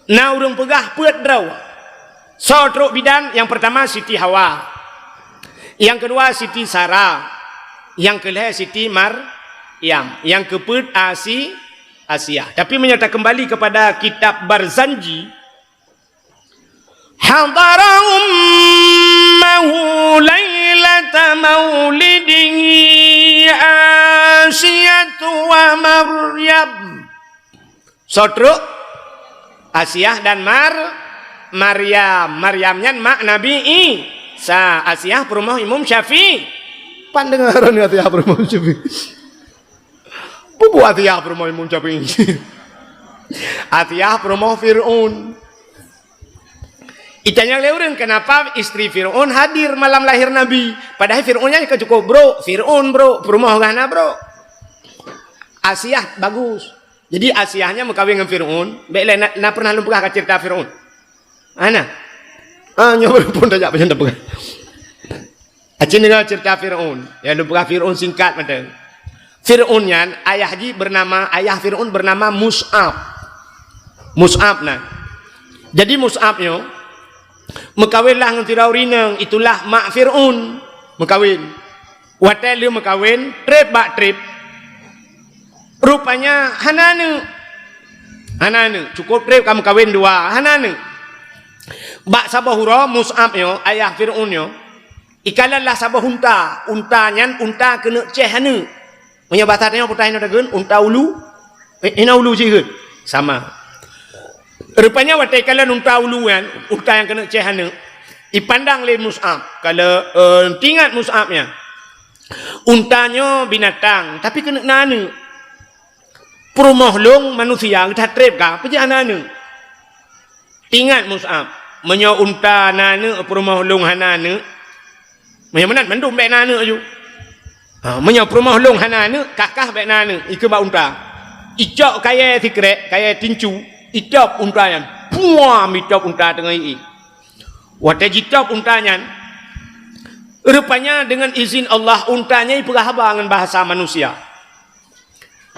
Na ureuëng peugah peuet droe. Soe trok bidan? Nyang peurtama Siti Hawa. Nyang keudua Siti Sara. Nyang keulhée Siti Maryam. Nyang keupeuet Asi-, Asiah. Tapi meunyoe takeumbali keupada kitab Barzanji, hadara ummahu lailata maulidihi Asiyatu wa Maryam. Soe trok? Asiah dan Mar-, Maryam. Maryam nyan mak Nabi Isa. Asiah peurumoh Imam Syafi'i. Pan deungoe Asiah peurumoh Syafi'i. Peue buet Asiah peurumoh Imam Syafi'i? Asiah peurumoh Fir'aun. Itanyong lé ureuëng, kenapa istri Fir'aun hadir malam lahir Nabi? Padahai Fir'aun nyan ka cukup brok. Fir'aun brok, peurumoh gah na brok. Asiah bagus. Jadi Asiah nyan meukawen ngon Fir'aun, bék lé na, na pernah lôn peugah ka cerita Fir'aun. Ana. Ah, nyoe pun tajak pajan tapeugah. Aceh deungoe cerita Fir'aun. Ya, lôn peugah Fir'aun singkat mantong. Fir'aun nyan, ayah jih bernama, ayah Fir'aun bernama Mus'ab. Mus'ab nyan. Jadi Mus'ab nyoe meukawen lah ngon sidroe ureuëng inong, itulah mak Fir'aun meukawen. Watée lheueh meukawen, treb bak treb. Rupanya hana aneuëk. Hana aneuëk, cukup treb ka meukawen dua, hana aneuëk. Bak saboh uroe Mus'ab nyoe, ayah Fir'aun nyoe, ikalon lah saboh unta. Unta nyan unta keuneuk céh aneuëk. Meunyoe basa tanyoe peugah inoe tageun, unta ulu, eh, inoe ulu jih geun. Sama. Rupanya watée ikalon unta ulu nyan, unta nyang keuneuk céh aneuëk, ipandang lé Mus'ab. Kalau, eh, teuingat Mus'ab nyan. Unta nyoe binatang, tapi keuneuk na aneuëk. Peurumoh lôn manusia, geuh that treb ka, peue jeuet hana aneuëk? Ingat Mus'ab, meunyoe unta na aneuëk, peurumoh lôn hana aneuëk, meunyoe meunan mandum bék na aneuëk ju. Ha, meunyoe peurumoh lôn hana aneuëk, kakah bék na aneuëk, ikheun bak unta. Icok kayée sikrek, kayée tincu, itôb unta nyan. Puam, itôb unta teungoh ié. Watée jitôb unta nyan, rupanya deungon izin Allah, unta nyan ipeugah haba ngon bahasa manusia.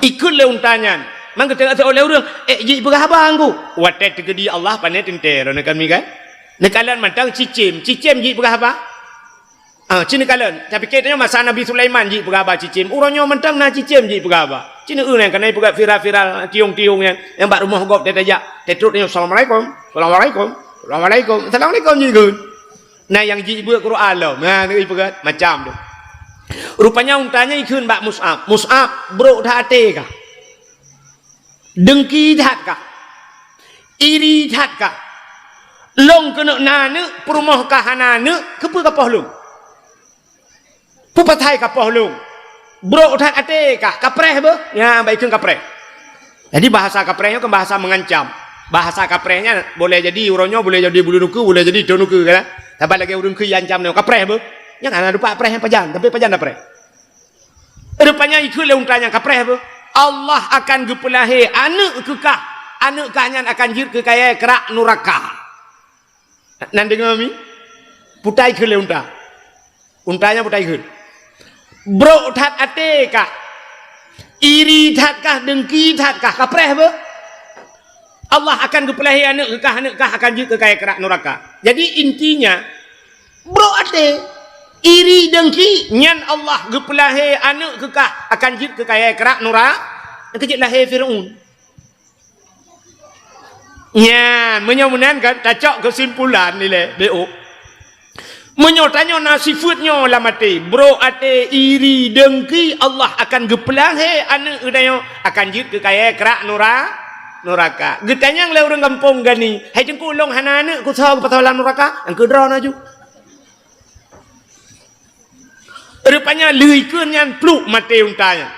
Ikheun lé unta nyan, mangkeuteuka oleh ureuëng, "Eh, jih peugah haba Teungku." Watée teukeudi Allah pane teuntée droeneuh kami kan? Neukalon mantong cicém, cicém jih peugah haba? Ah, ci neukalon. Tapi keu tanyoe masa Nabi Sulaiman jih peugah haba cicém. Uroe nyoe mantong na cicém jih peugah haba. Ci neueu nyang kana ipeugah viral-viral, tiong-tiong nyan, nyang bak rumoh gob teutajak. Teutrok tanyoe, "Assalamualaikum, assalamualaikum, assalamualaikum, assalamualaikum," jih geun. Na nyang jih beuet Quran lom. Na, neueu ipeugah macam tu. Rupanya unta nyan ikheun bak Mus'ab. "Mus'ab, brok that até kah? Deungki that kah? Iri that kah? Lôn keuneuk na aneuëk, peurumoh kah hana aneuëk, keupeue kapoh lôn? Peue pasai kapoh lôn? Brok that até kah? Kapreh beuh?" Nyan, bak ikheun kapreh. Jadi, bahasa kapreh nyoe kan bahasa mengancam. Bahasa kapreh nyan boleh jadi uroe nyoe, boleh jadi buleuen ukeue, boleh jadi thon ukeue, kan? Saban lagée ureuëng kheun iancam nyoe, "Kapreh beuh." Nyan hana dupat preh nyan pajan, tapi pajan tapreh. Rupanya ikheun lé unta nyan, "Kapreh beuh. Allah akan geupeulahé aneuëk keu kah. Aneuëk kah nyan akan jeuet keu kayée keurak nuraka." Nan deungoe mi? Peue ikheun lé unta. Unta nyan peue ikheun. "Brok that até kah? Iri that kah? Deungki that kah? Kapreh beuh. Allah akan geupeulahé aneuëk keu kah, aneuëk kah akan jeuet keu kayée keurak nuraka." Jadi, intinya, brok até, iri deungki, nyan Allah geupeulahé aneuëk keu kah akan jeuet keu kayée keurak nura-, keu jeuet lahé Fir'aun. Nyan, meunyoe meunan kan, tacok keusimpulan ilée, B O. Meunyoe tanyoe na sifeuet nyoe lam até, brok até, iri, deungki, Allah akan geupeulahé aneuëk geutanyoe akan jeuet keu kayée keurak nura-, nuraka. Geutanyong lé ureuëng gampông gani, "Hai Teungku, lôn hana aneuëk, keu soe geupasoe lam nuraka?" Nyang keudroe na ju. Rupanya lheueh ikheun nyan pluek maté unta nyan.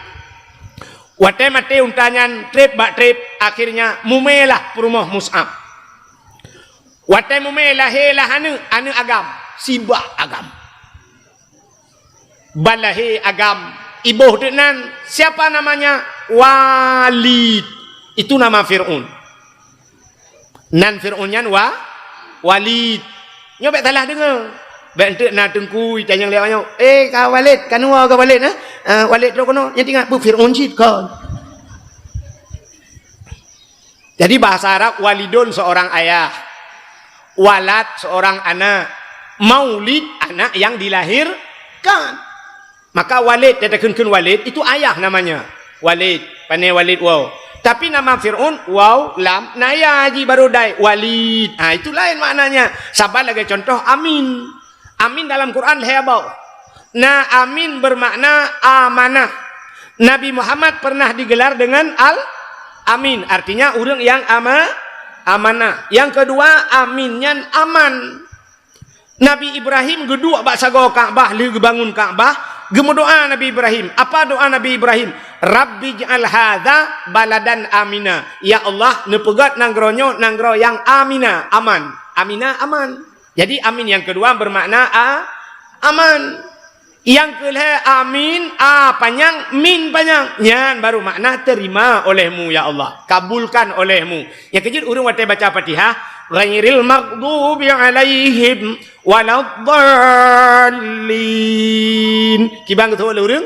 Watée maté unta nyan treb bak treb, akhirnya mumé lah peurumoh Mus'ab. Watée mumé lahé lah aneuëk, aneuëk agam, sibak agam. Ban lahé agam, iboh teuk nan, siapa namanya? Walid. Itu nama Fir'aun. Nan Fir'aun nyan wa-, Walid. Nyoe bèk salah deungoe. Bèk enteuk na teungku itanyong lé awak nyoe, "Eh, ka Walid, ka neuwoe ka Walid, eh? Eh, Walid trok keunoe." Nyan ingat, "Beuh, Fir'aun cit kon." Jadi bahasa Arab, walidun seorang ayah, walad seorang anak, maulid anak yang dilahirkan. Maka Walid, tatakheun-kheun Walid, itu ayah namanya. Walid, pane Walid waw. Tapi nama Fir'aun, waw, lam, na ya jih baru dai, Walid. Ha, itu laén maknanya. Saban lagèe contoh Amin. Amin dalam Quran lhèe boh. Na Amin bermakna amanah. Nabi Muhammad pernah digelar dengan Al-Amin, artinya ureueng nyang ama-, amanah. Nyang keudua, Amin nyan aman. Nabi Ibrahim geuduek bak sagoe Ka'bah, lheueh geubangun Ka'bah, geumeudoa Nabi Ibrahim. Apa doa Nabi Ibrahim? "Rabbij'al hadza baladan amina." Ya Allah, neupeugöt nanggroe nyoe nanggroe nyang amina, aman. Amina, aman. Jadi, amin nyang keudua beumakna a-, aman. Nyang keulhèe amin, a panyang, min panyang. Nyan baru makna terima olehmu, ya Allah. Kabulkan olehmu. Nyang keujeuet ureueng watèe baca Fatihah, ghairil maghdubi alaihim waladdallin. Kiban geuteupeue lé ureueng?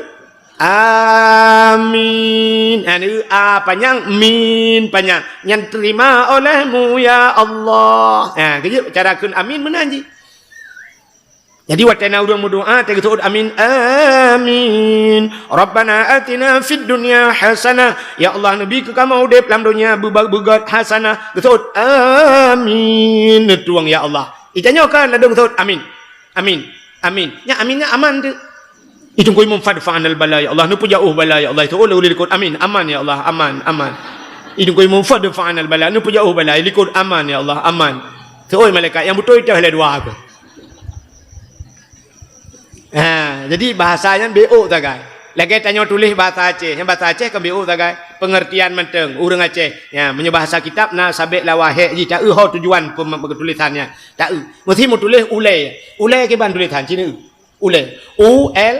Amin. Anu, a panyang, min panyang. Nyan terima olehmu, ya Allah. Ha, keujeuet cara kheun amin meunan jih. Jadi, watèe na ureueng meudoa, teugeuteuôt amin, amin. Rabbana atina fid dunya hasanah. Ya Allah, neubi keu kamoe udép lam donya beuba-, beugöt hasanah. Geuteuôt, amin. Neutueng, ya Allah. Itanyoe kan ladôm geuteuôt, amin. Amin. Amin. Nyan amin nyan aman teuh. Itu keu imum fadfa'anal bala, ya Allah. Neupeujaoh bala, ya Allah. Itu oleh, oleh likot. Amin. Aman, ya Allah. Aman, aman. Itu keu imum fadfa'anal bala. Neupeujaoh bala. Likot aman, ya Allah. Aman. Seuôi malaikat nyang beutôi teuh lé dua keu. Ha, jadi bahasa nyan B O sagai. Lagèe tanyoe tuléh bahasa Aceh. Nyan bahasa Aceh kan B O sagai. Pengertian mantong ureueng Aceh. Ya, meunyoe bahasa kitab na sabek lawa hek jih, ta-eu ho tujuan pem-, tulisan nyan. Ta-eu. Meusti meutuléh ulèe. Ulèe kiban tulisan, ci neu-eu. Ulèe. U L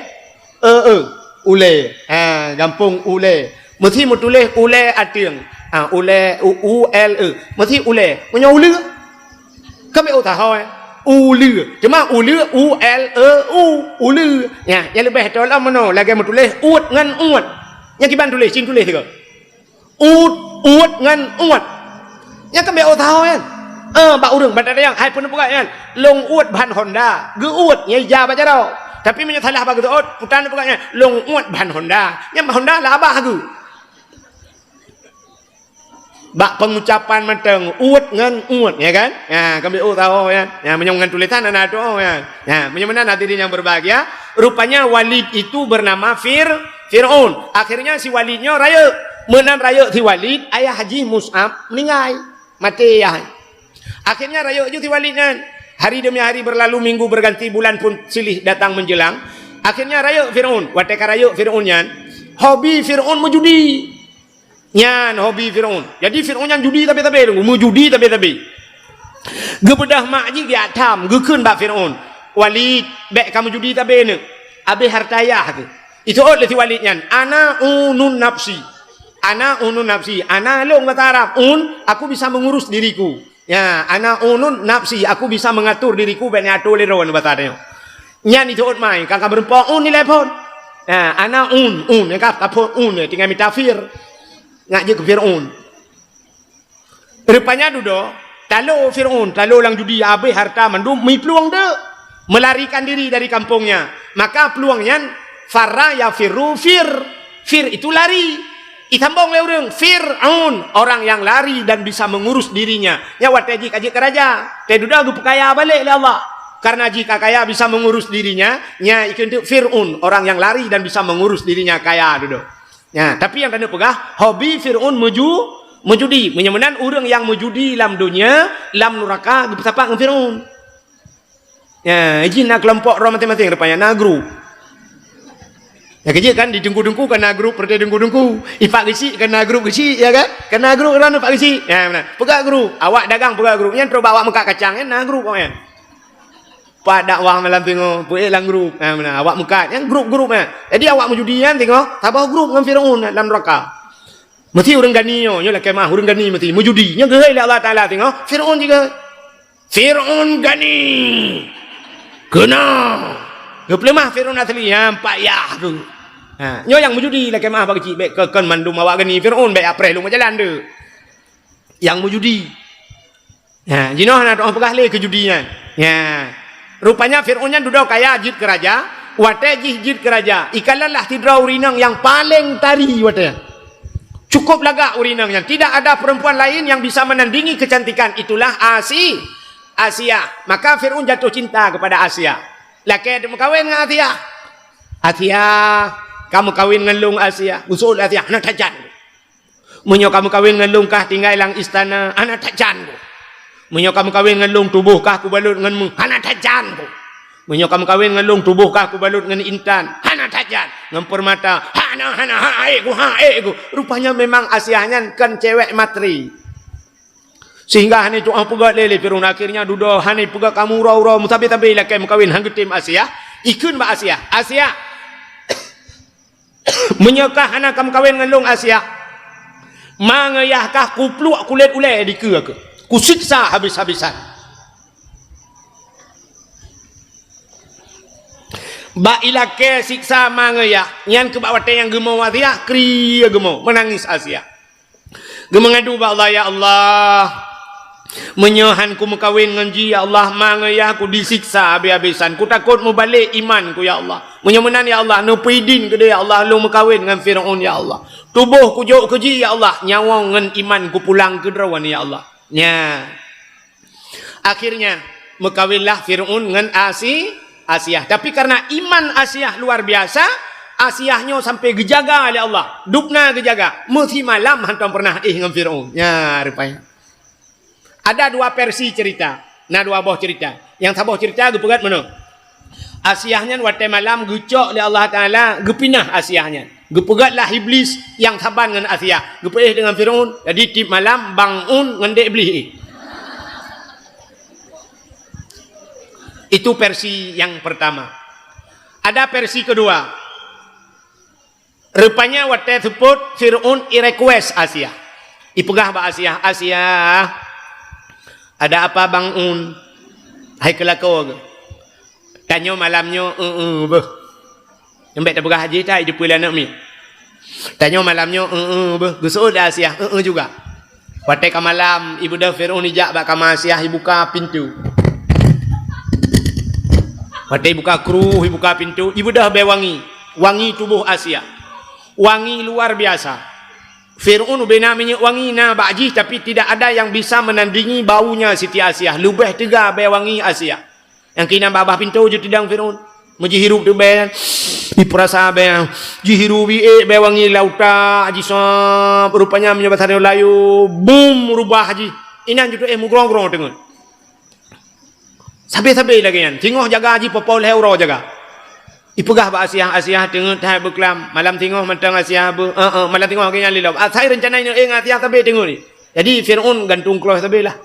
E E. Ulèe. Ha, gampông ulèe. Meusti meutuléh ulèe ateueng. Ha, ulèe, u, U L E. Meusti ulèe. Meunyoe uleue? Kan B O taho, eh? Uleue. Cuma uleue, U L E U. Uleue. Nyan, nyang leubeh tolom meunoe, lagèe meutuléh uet ngon uet. Nyan kiban tuléh, ci tuléh sigoe. Ut, uet ngon uet. Nyan kan B O taho nyan. Eh, bak ureueng, bak tatanyong, hai peue neupeugah nyan? Lôn uet ban Honda. Geu-uet, nyan ija bak jaroe. Tapi meunyoe salah bak geuteuôt, peue neupeugah nyan? Lôn uet ban Honda. Nyan ban Honda lah abah geu. Bak pengucapan mantong, uet ngon uet, ya kan? Ya, kan B O taho nyan. Ya, meunyoe ngon tulisan hana tu'oh nyan. Ya, meunyoe meunan hadirin yang berbahagia, rupanya Walid itu bernama Fir-, Fir'aun. Akhirnya si Walid nyoe rayeuk. Meunan rayeuk si Walid, ayah jih Mus'ab meuninggai. Maté ayah. Akhirnya rayeuk ju si Walid nyan. Hari demi hari berlalu, minggu berganti, bulan pun silih datang menjelang. Akhirnya rayeuk Fir'aun. Watèe ka rayeuk Fir'aun nyan, hobi Fir'aun meujudi. Nyan hobi Fir'aun. Jadi Fir'aun nyan judi sabe-sabe, meujudi sabe-sabe. Geubeudôh mak jih geujak tham, geukheun bak Fir'aun, "Walid, bèk kamoe judi sabe neuk. Abéh hareuta ayah keuh." Jiteuôt lé si Walid nyan, "Ana unun nafsi." Ana unun nafsi. Ana lôn basa Arab. Un, aku bisa mengurus diriku. Ya, ana unun nafsi, aku bisa mengatur diriku, bèk neuatô lé droeneuh basa tanyoe. Nyan jiteuôt mai, ka, ka meurumpok un ilèe phôn. Ya, ana un, un, ya ka, ka phôn un, ya, tinggai mita fir. Nyak jeuet keu Fir'aun. Rupanya dudoe, talo Fir'aun, talo lam judi, abéh hareuta mandum, meuplueng deuk, melarikan diri dari kampungnya. Maka plueng nyan, farra yafirru fir. Fir itu lari. Itambong lé ureueng, Fir'aun, orang yang lari dan bisa mengurus dirinya. Nyan watèe jih ka jeuet keu raja. Teududoe geupeukaya balek lé Allah. Karena jih ka kaya bisa mengurus dirinya, nyan ikheun teuk Fir'aun, orang yang lari dan bisa mengurus dirinya, kaya dudoe. Nyan, tapi nyang taneuk peugah, hobi Fir'aun meuju-, meujudi. Meunyoe meunan ureueng nyang meujudi lam donya, lam nuraka geupeusapat ngon Fir'aun. Ya, jih na keulompok droe maséng-maséng rupanya, na grup. Ya, keujeuet kan, di teungku-teungku kan na grup, peureuté teungku-teungku. Ipak geuchik kan na grup geuchik, ya kan? Kan na grup droe ipak geuchik. Ya, meunan. Peugah grup, awak dagang peugah grup. Nyan trok bak awak meukat kacang, nyan na grup awak nyan. Pat dakwah malam singoh, peuék lam grup. Ha, meunan. Awak meukat, nyan grup-grup nyan. Jadi awak meujudi nyan singoh, saboh grup ngon Fir'aun lam nuraka. Meusti ureuëng gani nyoe, nyoe lakée meuah ureuëng gani meusti meujudi. Nyoe geuhôi lé Allah Taala singoh, Fir'aun jih geuhôi. Fir'aun gani. Keunoe. Geupeuleumah Fir'aun asli, ha, empat yah tu. Ha, nyoe nyang meujudi lakée meuah bak keuchik, bék keu kon mandum awak gani Fir'aun, bék apreh lôn meujalan tu. Nyang meujudi. Ha, jinoe hana teupeugah lé keu judi nyan. Ya. Rupanya Fir'aun nyan dudoe kaya jeuet keu raja, watée jih jeuet keu raja, ikalon lah sidroe ureuëng inong nyang paleng tari watée. Cukup lagak ureuëng inong nyan, tidak ada perempuan lain yang bisa menandingi kecantikan, itulah Asi-, Asia. Maka Fir'aun jatuh cinta kepada Asia. Lakée teumeukawen ngon Asia. "Asia, ka meukawen ngon lôn Asia." Usul Asia, "Hana tajan." "Meunyoe ka meukawen ngon lôn kah tinggai lam istana, hana tajan ku. Meunyoe ka meukawen ngon lôn tuboh kah kubalot ngon meuh, hana tajan ku. Meunyoe ka meukawen ngon lôn tuboh kah kubalot ngon intan, hana tajan. Ngon peurmata, hana, hana, ha ék ku, ha ék ku." Rupanya memang Asia nyan kon cewek materi. Sehingga hana tu'oh peugét lé, lé Fir'aun. Akhirnya dudoe hana peugét kamoe uroe-uroe, meusabe-sabe lakée meukawen han geutem Asia. Ikheun bak Asia, "Asia, meunyoe kah hana ka meukawen ngon lôn Asia, ma ngon yah kah kupluek kulét ulée dikeue keuh, kusiksa habéh-habésan." Bak ilakée siksa ma ngon yah, nyan keuh bak watée nyang geumo Asia, krie geumo, meunangis Asia. Geumeungadu bak Allah, "Ya Allah, meunyoe han kumeukawen ngon jih, ya Allah, ma ngon yah kudisiksa habéh-habésan. Kutakot mubalek iman ku, ya Allah. Meunyoe meunan, ya Allah, neupeuidin keudeh, ya Allah, lôn meukawen ngon Fir'aun, ya Allah. Tuboh kujok keu jih, ya Allah, nyawöng ngon iman kupulang keu droe, ya Allah." Nya. Akhirnya, meukawenlah Fir'aun ngon Asi-, Asiah. Tapi karena iman Asiah luar biasa, Asiah nyoe sampai geujaga lé Allah. Dubna geujaga. Meusimalam hantom pernah éh ngon Fir'aun. Nya, rupanya. Ada dua versi cerita. Na dua boh cerita. Nyang saboh cerita geupeugét meunoe. Asiah nyan watée malam geucok lé Allah Taala, geupinah Asiah nyan. Geupeugét lah Iblis nyang saban ngon Asiah. Geupeuéh deungon Fir'aun. Jadi, tiep malam, bang un ngon dek Iblih éh. Itu versi yang pertama. Ada versi kedua. Rupanya watée seupôt Fir'aun i-request Asiah. Ipeugah bak Asiah, "Asiah, ada apa bang un? Hai keulako geuh? Tanyoe malam nyoe eu-eu beuh." Nyang bék tapeugah jih that, jipeu lé aneuk miet. Tanyoe malam nyoe eu-eu beuh. Geuseuôt lé Asiah, eu-eu juga. Watée ka malam, ibeudôh Fir'aun ijak bak kama Asiah, ibuka pintoe. Watée ibuka kruh, ibuka pintoe, ibeudôh bée wangi. Wangi tuboh Asiah. Wangi luar biasa. Fir'aun ubena minyeuk wangi na bak jih, tapi tidak ada yang bisa menandingi baunya Siti Asiah. Leubeh teuga bée wangi Asiah. Nyang keunan babah pintoe jitidang Fir'aun. Meujihirup teuk bée nyan. Ipeurasa bée nyan. Jihirup iék bée wangi lam utak jih sab. Rupanya meunyoe basa tanyoe layu, bum, rubah jih. Inan jiteuéh mugrong-grong teungeut. Sabe-sabe lagée nyan. Singoh jaga jih, po-po lhée uroe jaga. Ipeugah bak Asiah, Asiah teungeut that beuklam. Malam singoh mantong Asiah beu-, eh, eh, malam singoh lagée nyan lé lom. Asai reuncana ineuk éh ngon Asiah sabe teungeut. Jadi, Fir'aun gantung kloh sabe lah.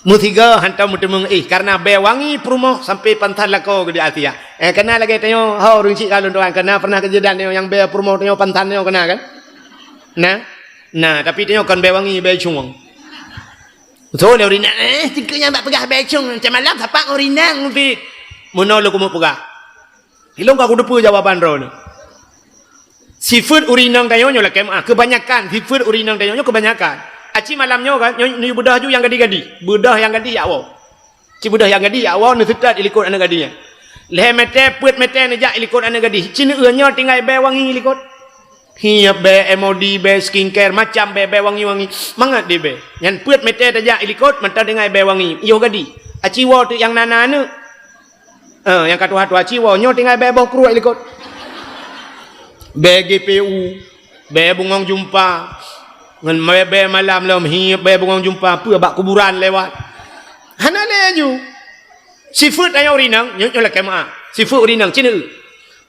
Meusigoe hantom meuteumeung éh, karena bée wangi peurumoh sampai pansan lakoe geuh di Asiah. Eh, kana lagée tanyoe, ho, ureuëng chik ka lôn tuan, kana pernah kejadian tanyoe nyang bée peurumoh tanyoe pansan tanyoe kana kan? Nah. Nah, tapi tanyoe kon bée wangi, bée cueng. Beutôi lé ureuëng inong, eh, tingkeu nyan bak peugah bée cueng, macam malam sapat ureuëng inong, Fit. Meunoe lôn keumeung peugah. Ilong ka kuteupeue jawaban droeneuh. Sifeuet ureuëng inong tanyoe nyoe lakée meuah, keubanyakan sifeuet ureuëng inong tanyoe nyoe keubanyakan. Aci malam nyoe kan, nyoe, nyoe beudôh ju nyang gadih-gadih. Beudôh nyang gadih jak woe. Ci beudôh nyang gadih jak woe, neuseutôt i likot aneuk gadih nyan. Lhée mètè, peuet mètè neujak i likot aneuk gadih. Ci neu-eu nyoe tinggai bée wangi i likot. Hiep bée M O D, bée skincare, macam bée, bée wangi-wangi. Mangat di bée. Nyan peuet mètè tajak i likot, mantong tinggai bée wangi. Yoh gadih. Aci woe teuk nyang na-na aneuk. Eh, nyang ka tuha-tuha ci woe, nyoe tinggai bée boh kruek i likot. Bée G P U, bée bungong jumpa, ngon bée, bée malam lom hiep bée bungong jumpa, peue bak kuburan lewat. Hana lé ju. Sifeuet tanyoe ureuëng inong, nyoe, nyoe lakée meuah. Sifeuet ureuëng inong, ci neu-eu.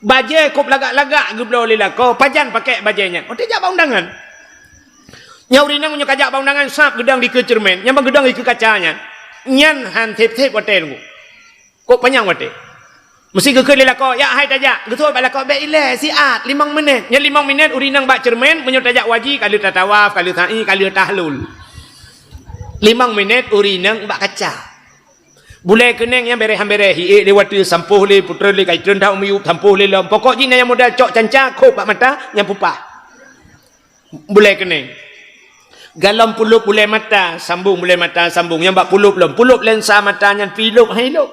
Bajée kôb lagak-lagak geubloe lé lakoe, pajan pakék bajée nyan. Watée jak bak undangan. Nyan ureuëng inong nyoe ka jak bak undangan, sab geudong dikeue ceureumen, nyan ban geudong dikeue kaca nyan. Nyan han sép-sép watée teungku. Kok panyang watée. Meusti geukheun lé lakoe, "Jak hai tajak." Geuseuôt bak lakoe, "Bék ilée, siat, limong minét." Nyan limong minét ureueng inong bak ceureumen, meunyoe tajak haji, ka lheueh tatawaf, ka lheueh sa'i, ka lheueh tahlul. Limong minét ureueng inong bak kaca. Bulée keuneng nyang bèrèh-bèrèh, hi ék lé watèe, sampôh lé, putroe lé, ka jitreun that u miyueb, sampôh lé lom. Pokok jih na nyang model cok canca, khôb bak mata, nyang pupah. Bulée keuneng. Galom pulôb bulée mata, sambông bulée mata, sambông. Nyang bak pulôb lom. Pulôb lensa mata nyan pih lôb, hai lôb.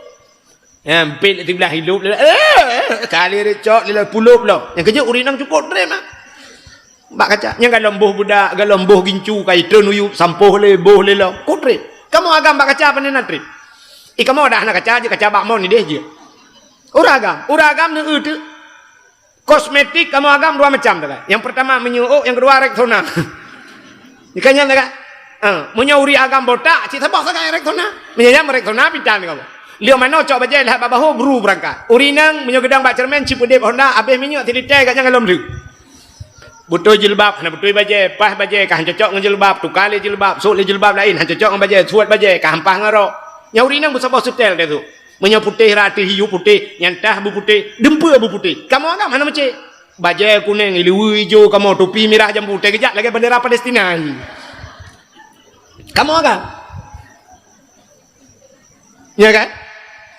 Nyan, pih siblah hi lôb, eh, kali ricok, lila pulôb lom. Nyang keujeuet ureueng inong cukôp trép mah. Bak kaca. Nyang galom boh budak, galom boh gincu, ka jitreun u miyueb, sampôh lé, boh lé lom. Cukôp trép. Kamoe agam bak kaca pane na trép. I kamoe dak hana kaca, jeuet kaca bak mon idéh jeuet. Ureueng agam, ureueng agam neu-eu teuk. Kosmetik kamoe agam dua macam tagai. Nyang peurtama minyeuk ôk, nyang keudua Rexona. Nyan kan nyan tagai. Ha, meunyoe ureueng agam botak, cit saboh sagai Rexona. Meunyoe nyan Rexona pih tan kamoe. Lheueh manoe cok bajée lhah bak bahô bru beurangkat. Ureueng inong meunyoe geudong bak ceureumen cit peudeb Honda, abéh minyeuk silitée gata nyang lom lheueh. Beutôi jilbab, hana beutôi bajée, paih bajée ka han cocok ngon jilbab, tuka lé jilbab, sôk lé jilbab laén, han cocok ngon bajée, suet bajée ka han paih ngon rok. Nyang ureueng inong beusaboh seutèl teuh. Meunyoe putéh rata hiu putéh, nyang tah bu putéh, dumpeue bu putéh. Kamoe agam hana meucék. Bajée kuneng, ileue ijo kamoe, tupi mirah jambu, teuh geujak lagée bendera Palestina. Kamoe agam. Ya kan?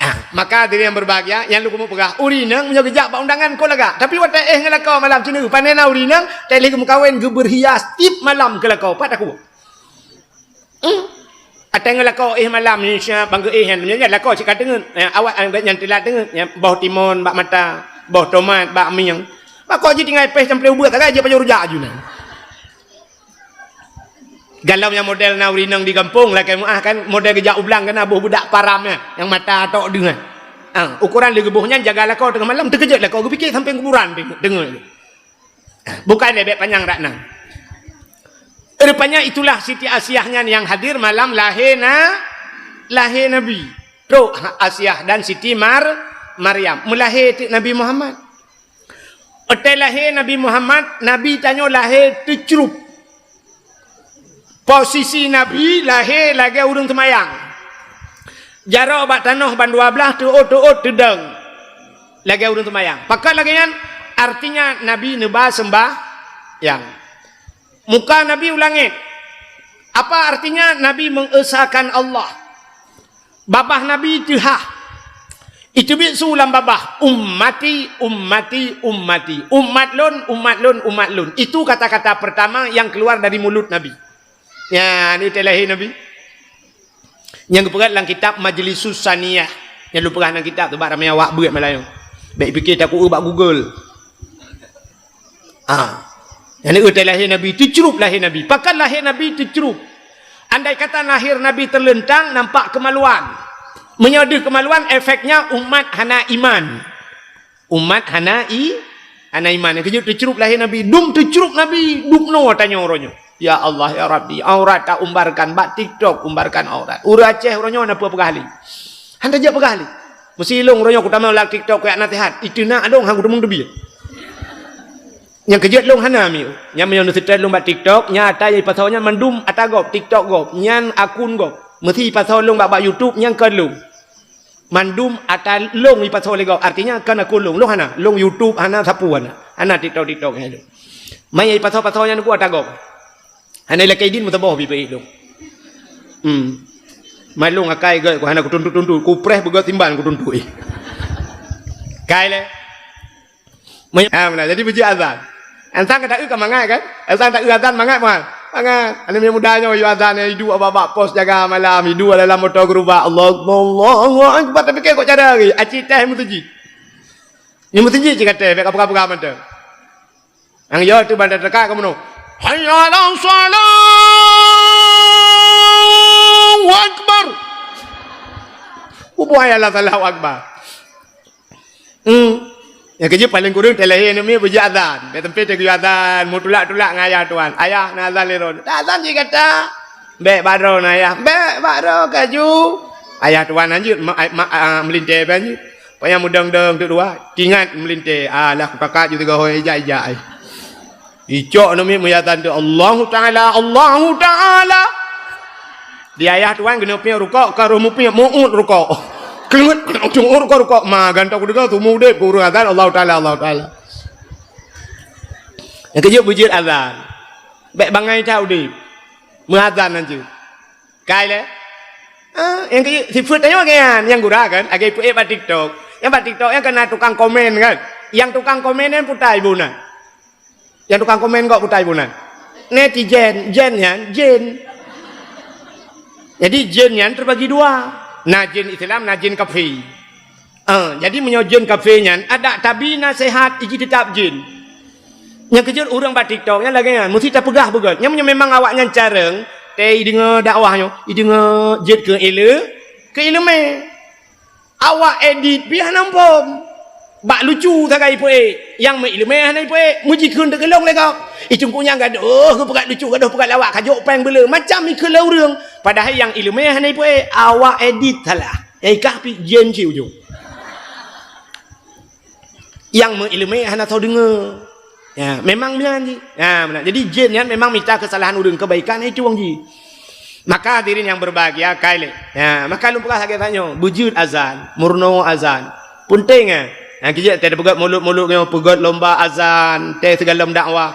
Ah, maka hadirin yang berbahagia, nyang lôn keumeung peugah, ureueng inong meunyoe geujak bak undangan kon lagak. Tapi watèe éh ngon lakoe malam cit neu, pane na ureueng inong, teuh lheueh geumeukawen geubeuhias tiep malam keu lakoe. Pat taku. Hmm. Ateueh ngon lakoe éh malam, insya bang geuéh nyan, nyan lakoe cit ka teungeut. Nyan awak nyan teulat teungeut, nyan boh timon bak mata, boh tomat bak mieng. Lakoe jih tinggai péh sampoe ubeut sagai jih pajoh rujak aju nyan. Galom nyang model na ureueng inong di gampông, lakée meuáh kan, model geujak u blang kan, boh budak param nyan, nyang mata tok deuh nyan. Ah, ukoran lé geuboh nyan jaga lakoe teungoh malam, teukeujot lakoe geupike sampoe kuburan teungeut. Bukai lé, bék panyang rak nan. Rupanya itulah Siti Asiah nyan nyang hadir malam lahé na, lahé Nabi. Trok Asiah dan Siti Mar-, Maryam. Meulahé teuk Nabi Muhammad. Watée lahé Nabi Muhammad, Nabi tanyoe lahé teucrup. Posisi Nabi lahé lagée ureuëng seumayang. Jaroe bak tanoh ban dua blaih teuôt-teuôt teudong lagée ureuëng seumayang. Pakon lagée nyan? Artinya Nabi neuba seumbahyang. Muka Nabi u langét. Apa artinya? Nabi mengesahkan Allah. Babah Nabi teuhah. Iteubiet su lam babah, "Ummati, ummati, ummati." Umat lôn, umat lôn, umat lôn. Itu kata-kata pertama yang keluar dari mulut Nabi. Nyan, watée lahé Nabi. Nyang geupeugah lam kitab Majlisus Saniyah. Nyang lôn peugah lam kitab tu, bak ramé awak beuet malam nyoe. Bék pike taku bak Google. Ah. Nyan watée lahé Nabi, teucrup lahé Nabi. Pakon lahé Nabi teucrup? Andai kata lahé Nabi teuleuntang, nampak kemaluan. Meunyoe deuh kemaluan, efeknya umat hana iman. Umat hana i-, hana iman. Nyang keujeuet teucrup lahé Nabi. Dum teucrup Nabi, dum noe tanyoe uroe nyoe. Ya Allah, ya Rabbi, aurat ta umbarkan bak TikTok, umbarkan aurat. Ureuëng Aceh uroe nyoe na peue peugah lé. Han tajak peugah lé. Meusi lôn uroe nyoe kutamong lam TikTok kuyak naseuhat. Iteunak lôn han kuteumong teubiet. Nyang keujeuet lôn hana miu. Nyan meunyoe neuseutét lôn bak TikTok, nyang ata nyang ipasoe nyan mandum ata gob, TikTok gob, nyan akun gob. Meusi ipasoe lôn bak, bak YouTube, nyan kon lôn. Mandum ata lôn ipasoe lé gob, artinya kon akun lôn. Lôn hana, lôn YouTube hana, sapeue hana. Hana TikTok, TikTok nyan lôn. Manyang ipasoe-pasoe nyan ku ata gob. Hana ilakée idin meusaboh bi peuék lôn. Hmm. Malông akai gét ku hana kutuntot-tuntot, kupreh beugét timban kutuntot, eh. Kai lé. Meuy-, ha, meunan. Jadi beujeuet azan. Azan ka taeu ka mangat kan? Azan taeu azan mangat, mangat. Mangat. Aneuk muda nyoe yue azan, eh, iduek bak-bak pos jaga malam, iduek dalam moto geurubak. Allahu Akbar, Allahu Akbar, tapi kok cara lagi. Aci teh meuseujid. Ni meuseujid cit ka teh, bèk ka peugah-peugah mantong. Nyang yo teuh banda teuka kamoe nyoe. Hayya 'alas shalah. Allahu Akbar. Bubuh hayya 'alas shalah, Allahu Akbar. Hmm. Nyang keujeuet paléng kureueng teuh lahé aneuk miet beujeuet azan. Bèk sampai teuh geuyue azan, meutulak-tulak ngon ayah tuan. Ayah, na azan lé droe. Tak azan jih gata. Bèk bak droe na ayah. Bèk bak droe kaju. Ayah tuan hanjeuet ma-, ma-, ah, meulintèe pih hanjeuet. Payah meudong-dong teuk dua, tingat meulintèe, alah, kupakat ju tiga hôi ijak-ijak ai. Icok aneuk miet meuyatan tu, "Allahu Ta'ala, Allahu Ta'ala." Di ayah tuan keuneuk piep rukok, ka roh mupiep, muut rukok. Keuneuk, rukok-rukok, ma, gantoe kudeungoe, tumu udeb, keu ureueng azan, Allahu Ta'ala, Allahu Ta'ala. Nyang keujeuet beujeuet azan. Bèk bangai that udeb. Meuazan hanjeuet. Kai lé? Ah, nyang keujeuet, sifeuet tanyoe lagèe nyan, nyang gura kan, lagèe ipeue bak TikTok. Nyang bak TikTok nyan kan na tukang komen kan. Nyang tukang komen nyan peue that ibu na. Nyang tukang komen kok peue that ibu na. Netizen, zen nyan, jin. Jadi jin nyan terbagi dua. Na jin Islam, na jin kafé. Ah, jadi meunyoe jin kafé nyan, adak tabi naseuhat iji teutap jin. Nyang keujeuet ureueng bak TikTok nyan lagèe nyan, meusti tapeugah beugöt. Nyan meunyoe memang awaknyan carông, tée ideungoe dakwah nyoe, ideungoe jeuet keu ile-, keu ileumèe. Awak edit pih hana muphom. Bak lucu sagai ipeue, nyang meuileumèe hana ipeue, meujikheun teukeulong lé gob. Ih, teungku nyan gadôh, geupeugah lucu, gadôh peugah lawak, ka jok péng beuleu, macam ikheun lé ureueng. Padahai nyang ileumèe hana ipeue, awak edit salah. Nyang ikah pih jén cit ujong. Nyang meuileumèe hana soe deungoe. Ya, memang meunan jih. Ya, meunan. Jadi jén nyan memang mita keusalahan ureueng, keubaikan itu wong jih. Maka hadirin nyang berbahagia, kai lé. Ya, maka lôn peugah lagèe tanyoe, beujeuet azan, meurunoe azan. Peunteng, eh. Nyang keujeuet teupeugöt mulod-mulod nyoe, peugöt lomba azan, tée sigohlom dakwah.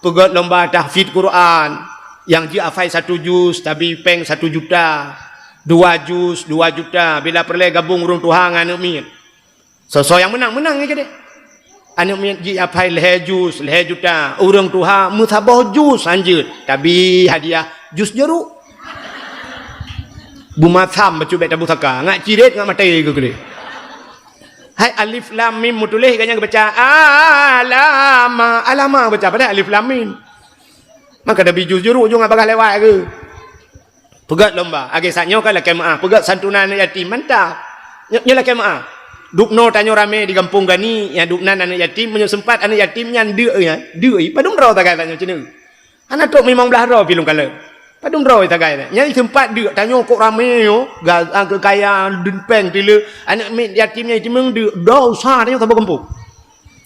Peugöt lomba tahfidz Quran. Nyang jeuet hafai satu juz, tabi péng satu juta. Dua juz, dua juta. Bila peureulèe gabong ureueng tuha ngon aneuk miet. Soe-soe nyang meunang, meunang nyan keudéh. Aneuk miet jih hafai lhèe juz, lhèe juta. Ureueng tuha meusaboh juz hanjeuet. Tabi hadiah juz juruk. Beumasam bacut bèk tapusaka. Ngat cirét, ngat maté keu keudéh. Hai alif lam mim meutuléh, gobnyan geubaca alama, alama baca padahai alif lam mim. Maka tabi juz juruk ujong bagaih lewat keu. Peugöt lomba, lagèe saat nyoe kan lakèe meu'ah, peugöt santunan aneuk yatim, mantap. Nyoe, nyoe lakèe meu'ah. Dubnoe tanyoe ramé di Gampông Gani, nyang dubnan aneuk yatim, meunyoe seumpat aneuk yatim nyan deuk, ya, deuk, padum droe sagai tanyoe ceuneuk. Hana trok limong blaih droe pih lôn kalon. Padum droe sagai nyan. Nyan seumpat deuk, tanyoe kok ramé nyoe, ga-, ah, keu kaya, dum péng, tile, aneuk miet yatim nyan jitimbang deuk, dosa tanyoe saboh gampông.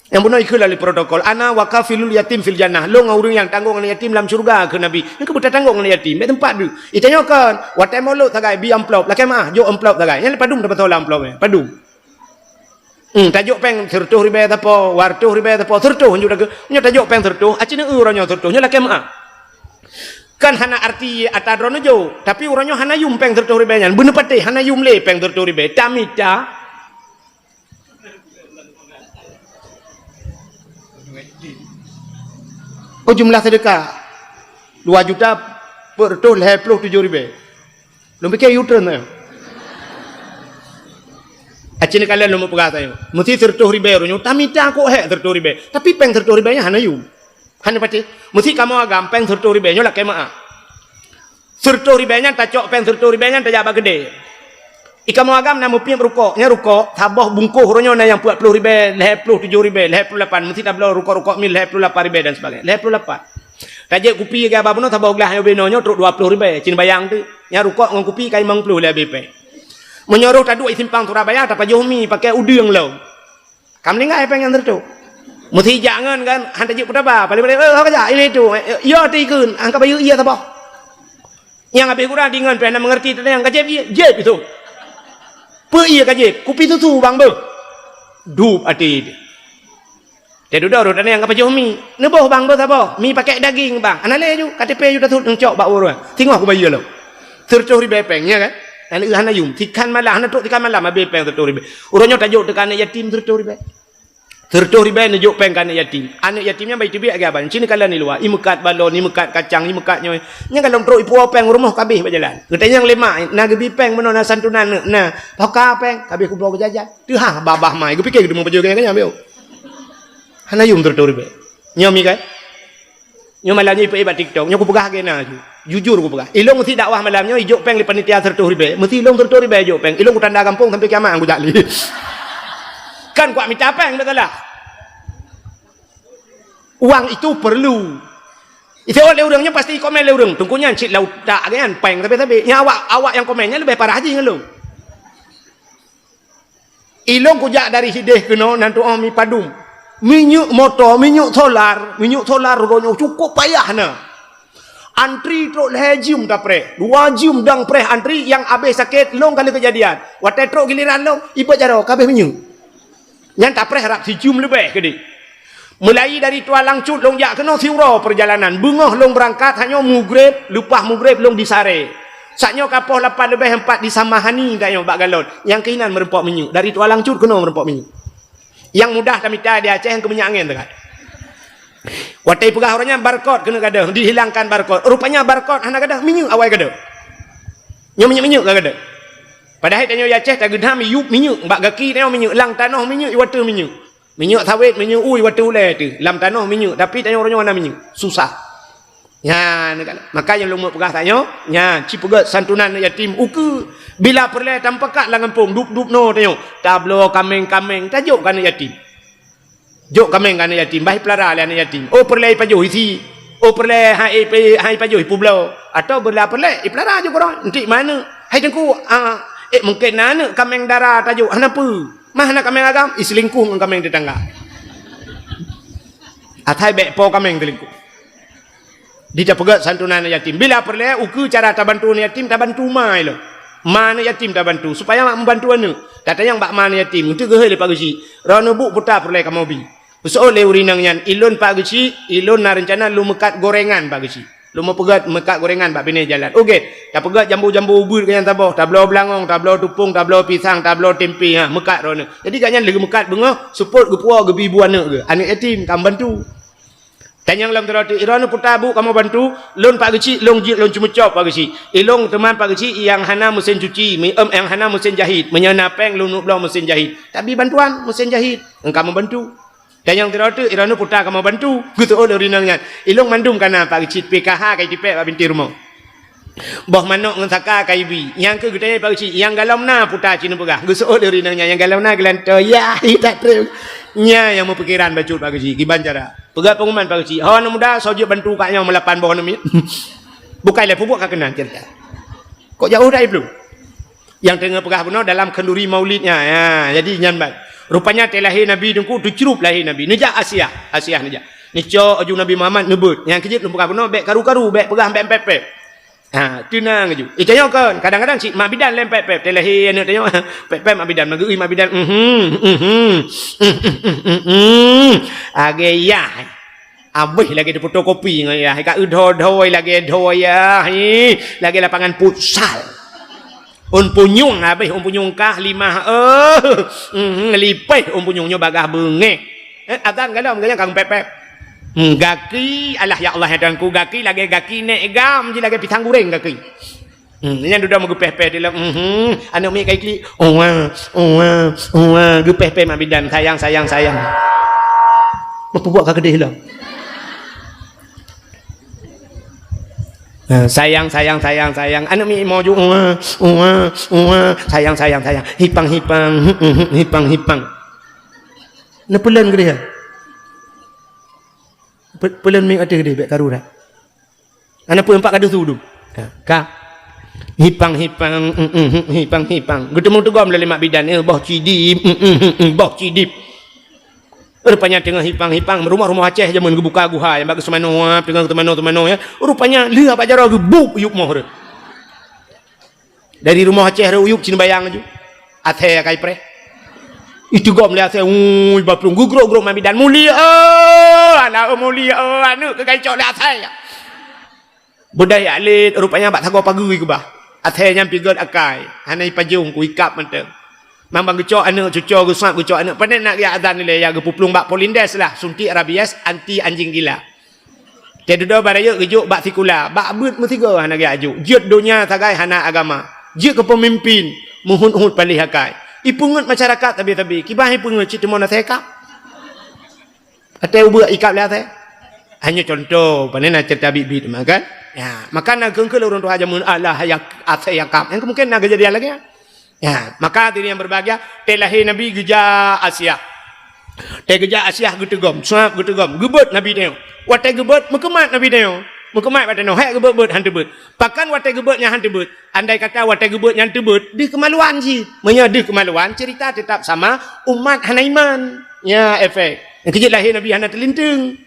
Nyang bunoe ikheun lé protokol, "Ana wa kafilul yatim fil jannah." Lôn ngon ureueng nyang tanggong aneuk yatim lam syeuruga, kheun Nabi. Nyan keuh beuta tanggong aneuk yatim, bèk teumpat deuh. Itanyoe kon, watèe mulod sagai, bi amplop, lakèe meu'ah, jok amplop sagai. Nyan padum tapasoe lam amplop nyan, padum. Hmm, tajok péng seureutôh ribèe sapo, dua reutôh ribèe sapo, seureutôh hanjeuet takheun. Nyoe tajok péng seureutôh, aci neu uroe nyoe seureutôh, nyoe lakèe meu'ah. Kan hana arti ata droeneuh jok, tapi uroe nyoe hana yum péng seureutôh ribèe nyan, beuneupatéh hana yum lé péng seureutôh ribèe. Tamita. Oh, jumlah seudeukah dua juta empat reutôh lhèe plôh tujôh ribèe. Lôn piké U-turn nyan. Aci neukalon lôn peugah tanyoe. Meusti seureutôh ribèe uroe nyoe, tamita kok hék seureutôh ribèe. Tapi péng seureutôh ribèe nyan hana yum. Hana patéh. Meusti kamoe agam péng seureutôh ribèe nyoe lakèe meu'ah. Seureutôh ribèe nyan tacok péng seureutôh ribèe nyan tajak bak keudè. Ikamoe agam na meupiep rukok, nyan rukok saboh bungkôh uroe nyoe na nyang peuet plôh ribèe, lhèe plôh tujôh ribèe, lhèe plôh lapan, meusti tabloe rukok-rukok mil lhèe plôh lapan ribèe dan sebagainya. Lhèe plôh lapan. Tajak kupi lagèe haba bunoe saboh glah nyoe binoe nyoe trok dua plôh ribèe, cit bayang teuh. Nyan rukok ngon kupi ka limong plôh lé abéh péng. Meunyoe roh taduek di simpang Surabaya tapajoh mi pakai udeueng lom. Ka meuninggai péng nyang seureutôh. Meusti jak ngon kan, han tajeuet peutaba, paléng-paléng, "Eh, ho ka jak, ilèe tu." "Eh, yo, ti keun, han ka bayeue ie saboh." Nyang habéh gura deungon péng hana meungerti teuh nyang ka jieb ie, jieb itu. Peue ie ka jieb? Kupi susu bang beuh. Dup até. Teuh dudoe roh teuh nyang ka pajoh mi. Neuboh bang beuh saboh, mi pakai daging bang. Hana lé ju, K T P ju tasut neucok bak ureueng. Singoh kubayeue lom. Seureutôh ribèe péng, nya kan? Hana, hana yum, sikan malam, hana trok sikan malam, habéh péng seureutôh ribèe. Uroe nyoe tajok teuka aneuk yatim seureutôh ribèe. Seureutôh ribèe neujok péng keu aneuk yatim. Aneuk yatim nyan bah iteubiet lagèe abang. Cit neukalon di luwa, imeukat balon, imeukat kacang, imeukat nyoe. Nyan ka lôn trok ipuwoe péng u rumoh ka abéh bak jalan. Geutanyoe nyang lé mak, na geubi péng bunoe, na santunan aneuk, na. Poh ka péng, ka abéh kubloe keu jajan. Teuhah babah mai, geupiké geuteumé pajoh keu nyan, nyan, nyan. Hana yum seureutôh ribèe. Nyoe mi kan? Nyoe malam nyoe ipeue bak TikTok, nyoe kupeugah lagèe na ju. Jujur kupeugah. Ilôn meusti dakwah malam nyoe ijok péng lé panitia seureutôh ribèe. Meusti ilôn seureutôh ribèe ijok péng. Ilôn kutanda gampông sampai kiamat kujak lé. Kan kuat mita péng dak salah. Uang itu perlu. Iteuk lé ureueng nyoe pasti ikomen lé ureueng. Teungku nyan cit lam utak nyan péng sabe-sabe. Nyan awak, awak nyang komen nyan leubeh parah jih ngon lôn. Ilôn kujak dari sideh keunoe nan tuoh mi padum. Minyeuk moto, minyeuk solar, minyeuk solar uroe nyoe cukôp payah na. Antri trok lhèe jeuem tapreh, dua jeuem dang preh antri, nyang abéh sakét lôn kali keujadian. Watèe trok giliran lôn, ibot jaroe ka abéh minyeuk. Nyan tapreh rab sijeuem leubeh keudéh. Mulai dari Tualang Cut lôn jak keunoe siuroe peurjalanan. Beungoh lôn beurangkat, hana nyoe mugreb, leupah mugreb lôn di Saré. Saat nyoe ka poh lapan leubeh empat di Samahani tanyoe bak galon. Nyang keuh inan meureumpok minyeuk. Dari Tualang Cut keunoe meureumpok minyeuk. Nyang mudah tamita di Aceh nyang keu minyeuk angén teuka. Watèe peugah uroe nyan barkod keuneuk gadôh, dihilangkan barkod. Rupanya barkod hana gadôh, minyeuk awai gadôh. Nyoe minyeuk-minyeuk ka gadôh. Padahai tanyoe di Aceh tageudham yup minyeuk, bak gaki tanyoe minyeuk, lam tanoh minyeuk, i watèe minyeuk. Minyeuk sawét, minyeuk ui, watèe ulèe teuh. Lam tanoh minyeuk, tapi tanyoe uroe nyoe hana minyeuk. Susah. Nyan, maka nyang lôn peugah tanyoe, nyan, ci peugöt santunan aneuk yatim ukeue. Bila peureulèe tamupakat lam gampông, dup-dup noe tanyoe. Tabloe kaméng-kaméng, tajok keu aneuk yatim. Jok kaméng keu aneuk yatim, bah ipeulara lé aneuk yatim. Oh peureulèe ipajoh isi. Oh peureulèe hai, hai ipajoh ipeubloe. Atawa bila peureulèe ipeulara jok keudroe. Entik ma aneuk. Hai teungku, ah, eh mungken na aneuk kaméng dara tajok, hana peue. Mah na kaméng agam, iseulingkuh ngon kaméng tetangga. Asai bèk po kaméng teulingkuh. Di tapeugöt santunan aneuk yatim. Bila peureulèe ukeue cara tabantu aneuk yatim, tabantu ma ilôn. Ma aneuk yatim tabantu, supaya mak meubantu aneuk. Tatanyong bak ma aneuk yatim, geuteupeue lé Pak Geuchik, "Droeneuh Bu, peue ta peureulèe kamoe bi?" Geuseuôt lé ureueng inong nyan, "Ilôn Pak Geuchik, ilôn na reuncana lôn meukat gorengan Pak Geuchik. Lôn meupeugöt meukat gorengan bak binéh jalan." Oke, tapeugöt jambu-jambu ubeut gobnyan saboh, tabloe beulangong, tabloe tupông, tabloe pisang, tabloe tempe, ha, meukat droeneuh. Jadi gobnyan lheueh geumeukat beungoh, seupôt geupuwoe geubi bu aneuk geuh. Aneuk yatim ka meubantu. Tanyong lom sidroe teuk, "Droeneuh peue ta Bu kamoe bantu?" "Lôn Pak Geuchik, lôn jeuet lôn ceumeucok Pak Geuchik. Ilôn teuma Pak Geuchik nyang hana meusén cuci, mi-, em, nyang hana meusén jahit. Meunyoe na péng lôn neuk bloe meusén jahit." Tabi bantuan meusén jahit. Engka meubantu. Tanyong sidroe teuk, "Droeneuh peue ta kamoe bantu?" Geuseuôt lé ureueng inong nyan, "Ilôn mandum ka na Pak Geuchik, P K H ka itipék bak binti rumoh. Boh manok ngon saka ka ibi." Nyang keuh geutanyong Pak Geuchik, "Nyang galom na peue ta ci neupeugah?" Geuseuôt lé ureueng inong nyan, "Nyang galom na geulantoe." Yah, i that treb. Nyan nyang meupikeran bacut Pak Geuchik, kiban cara. Peugah pengumuman Pak Geuchik, "Ho aneuk muda, soe jeuet bantu kak nyoe meulapan boh aneuk miet?" Bukai lé peubuet ka keunan cerita. Kok jauh dah iplueng? Nyang teungoh peugah bunoe dalam khanduri maulid nyan. Ya, jadi nyan ban. Rupanya watèe lahé Nabi teungku, teucrup lahé Nabi. Neujak Asiah, Asiah neujak. Neucok aju Nabi Muhammad neubeuet. Nyang keu jeuet lôn peugah bunoe, bèk karu-karu, bèk peugah bèk pép-pép. Ha, teunang aju. Eh, tanyoe kon, kadang-kadang cit mak bidan lé pép-pép. Watèe lahé aneuk tanyoe, pép-pép mak bidan, meugeui mak bidan. Mhm, mhm, mhm, mhm. Agé yah. Abéh lagèe difotokopi ngon yah, ka eudhoi-dhoi lagèe dhoi yah, hi, lagèe lapangan futsal. Ôn punyueng abéh, ôn punyueng kah limah, eh, mhm, lipéh ôn punyueng nyoe bagaih beungéh. Eh, azan galom, geunyang ka geupép-pép. Hmm, gaki, alah ya Allah ya Tuhanku, gaki lagèe gaki nèk gam, ji lagèe pisang guréng gaki. Hmm, nyan dudoe meugeupéh-péh di lom. Mhm. Aneuk miet ka iklik. Uwa, uwa, uwa. Geupéh-péh mak bidan. Sayang, sayang, sayang. Meupubuet ka keudéh lom. Ha, sayang, sayang, sayang, sayang. Aneuk miet maju. Uwa, uwa, uwa. Sayang, sayang, sayang. Hipang, hipang. Hipang, hipang. Neupeulon keudéh. Pe-, peulon miet ateueh keudéh, bèk karu dah. Hana peue, empat kadu su dum. Ha, ka. Hipang, hipang, mm, mm, mm, hipang, hipang. Geuteumeung teugom lé mak bidan, eh, boh cidip, mm, mm, mm, mm, boh cidip. Rupanya teungoh hipang, hipang, rumoh-rumoh Aceh jameun geubuka guha, nyang bak geuseumanoe, teungoh geuseumanoe, seumanoe, ya. Rupanya lheueh bak jaroe geubuk yup moh reuh. Dari rumoh Aceh rhot u yup Cineubayang laju. Asèe akai preh. Iteugom lé asèe, ui, baplueng geugrok-grok mak bidan. Mulia, oh, alah, oh, mulia, oh, aneuk keu ka icok lé asèe. Beudôh jak lét, rupanya bak sagoe pageue keubah. Asèe nyan pih göt akai, hana ipajông, ku ikab mantong. Mambang geucok aneuk, cuco geusab geucok aneuk. Pane nak geujak azan ilèe, ya geupeuplueng bak Polindes lah, suntik rabies anti anjing gila. Teududoe barayek geujok bak sikula, bak beuet meusigoe hana geujak jok. Jeuet donya sagai hana agama. Jeuet keu peumimpin, meuhut-hut paléh akai. Ipeungeut masyarakat sabe-sabe, kiban ipeungeut cit teuma na seka. Até ubeut ikab lé asèe. Hanya contoh, pane na cerita bit-bit mah kan? Ya, maka na keungkeul ureueng tuha jameun Allah ya asèe yakab. Yang kemungkinan na kejadian lagi. Ya, maka hadirin yang berbahagia, teuh lahé Nabi geujak Asiah. Teuh geujak Asiah geuteugom, suap geuteugom, geubeuet Nabi nyoe. Watèe geubeuet, meukeumat Nabi nyoe. Meukeumat watèe nyoe, hék geubeuet-beuet han teubeuet. Pakon watèe geubeuet nyan han teubeuet? Andai kata watèe geubeuet nyan teubeuet, deuh keumaluan jih. Meunyoe deuh keumaluan, cerita tetap sama, umat hana iman. Ya, efek. Nyang keujeuet lahé Nabi hana teulinteung.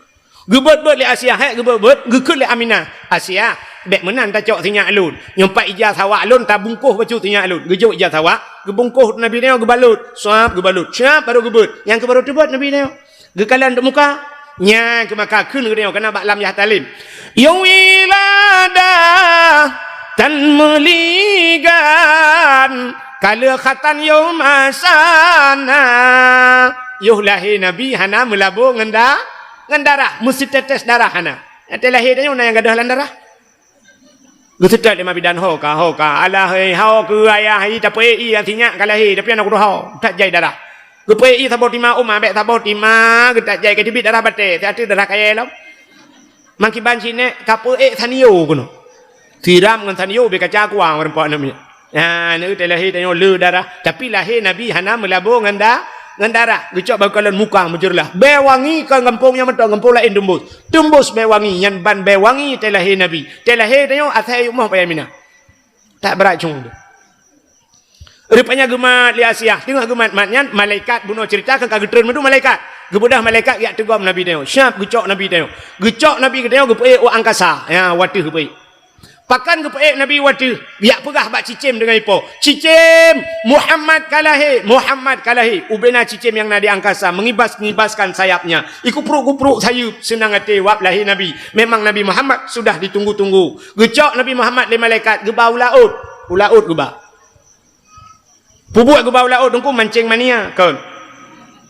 Geubeuet-beuet lé Asiah, hék geubeuet-beuet, geukheun lé Aminah, "Asiah, bék meunan tacok sinyak lôn. Nyoe pat ija sawak lôn tabungkôh bacut sinyak lôn." Geujok ija sawak, geubungkôh Nabi nyoe geubalot, suab geubalot, siap barô geubeuet. Nyang keuh barô teubeuet Nabi nyoe. Geukalon teuk muka. Nyan keuh maka kheun geutanyoe kana bak lam yah talim. Yôh wilada tan meuligan, ka lheueh khatan yôh masana. Yôh lahé Nabi hana meulabô ngon da-, ngon darah, meusitetes darah hana. Watèe lahé tanyoe na nyang gadôh lam darah. Geuseutôt lé ma bidan, "Ho ka, ho ka. Alah, hei, ho keu ayah, hei, tapeuék ié sinyak ka lahé, tapi aneuk kudoh ho. That jai darah." Geupeuék ié saboh tima uma, bék saboh tima, geutat jai ka teubiet darah batèe, siat darah kayèe lom. Mangkiban sinek ka peuék sanio keunoe. Siram ngon sanio, bék kaca kuang meureumpok aneuk miet. Nah, aneuk teuh lahé tanyoe le darah, tapi lahé Nabi hana meulabô ngon da-, ngon darah. Geucok bak kalon muka meujeureulah. Bèe wangi kon gampông nyan mantong, gampông laén teumbus. Teumbus bèe wangi, nyan ban bèe wangi teuh lahé Nabi. Teuh lahé tanyoe asai yumoh payah mina. Tak beuracun tu. Rupanya geumat lé Asiah, teungoh geumat-mat nyan, malaikat bunoe ceurita kan ka geutreun meudua malaikat. Geubeudôh malaikat jak teugom Nabi tanyoe. Siap geucok Nabi tanyoe. Geucok Nabi geutanyoe geupeuék u angkasa. Ya, watèe geupeuék. Pakon geupeuék Nabi watèe? Jak peugah bak cicém deungon ipo. "Cicém, Muhammad ka lahé, Muhammad ka lahé." Ubena cicém nyang na di angkasa mengibas-ngibaskan sayapnya. Ikupruek-kupruek sayeuep, seunang até wab lahé Nabi. Memang Nabi Muhammad sudah ditunggu-tunggu. Geucok Nabi Muhammad lé malaikat geuba u laôt. U laôt geuba. Peubuet geuba u laôt, Teungku, mancéng mania, kon.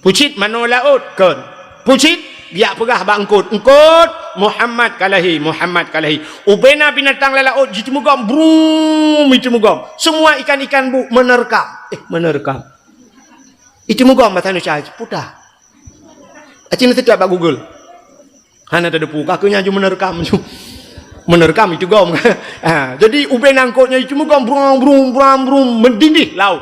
Peucit manoe laôt, kon. Peucit, jak peugah bak eungkôt, "Eungkôt, Muhammad ka lahé, Muhammad ka lahé." Ubena binatang lam laôt jiteumugom, brum, jiteumugom. Semua ikan-ikan bu menerkam. Eh, menerkam. Jiteumugom bahasa Indonesia, puta. Aci neuseutôt bak Google. Hana teudepu, ka keuh nyan ju menerkam ju. Menerkam jiteugom. Ha, jadi ubena eungkôt nyan jiteumugom, brung, brung, brung, brung, meudidih laôt.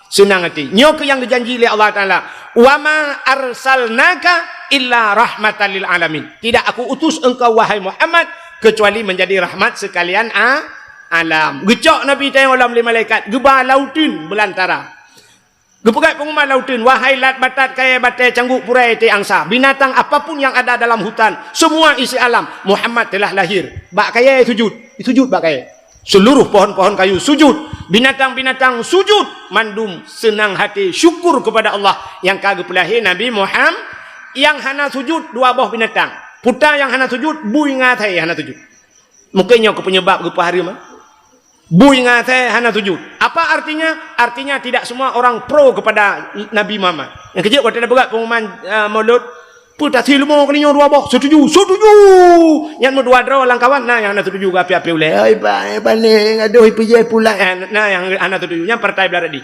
Seunang até. Nyoe keuh nyang geujanji lé Allah Taala, "Wa ma arsalnaka illa rahmatan lil alamin." Tidak Aku utus engkau, wahai Muhammad, kecuali menjadi rahmat sekalian a-, alam. Geucok Nabi tanyoe lom lé malaikat, geuba lam uteuen beulantara. Geupeugah pengumuman lam uteuen, "Wahai lat, batat, kayèe, batèe, cangguk, purai, teuh angsa, binatang apapun yang ada dalam hutan, semua isi alam, Muhammad telah lahir." Bak kayèe sujud, sujud bak kayèe. Seluruh pohon-pohon kayu sujud, binatang-binatang sujud, mandum seunang até syukur kepada Allah nyang ka geupeulahé Nabi Muhammad. Nyang hana sujud dua boh binatang. Puta nyang hana sujud, bui ngon asèe hana sujud. Mungkin nyoe keuh penyebab geupeuhareuem, ah. Bui ngon asèe hana sujud. Apa artinya? Artinya tidak semua orang pro kepada Nabi Muhammad. Nyang keujeuet watèe na peugah pengumuman, ah, Maulud, "Peue tasie leumo kali nyoe dua boh?" "Setuju, setuju!" Nyan meudua droe lam kawan, na nyang hana setuju, geuapi-api ulèe. "Oi, ba-, eh, paléng, adoh, ipeujeuet pulang." Eh, na nyang hana setuju, nyan partai beulahé.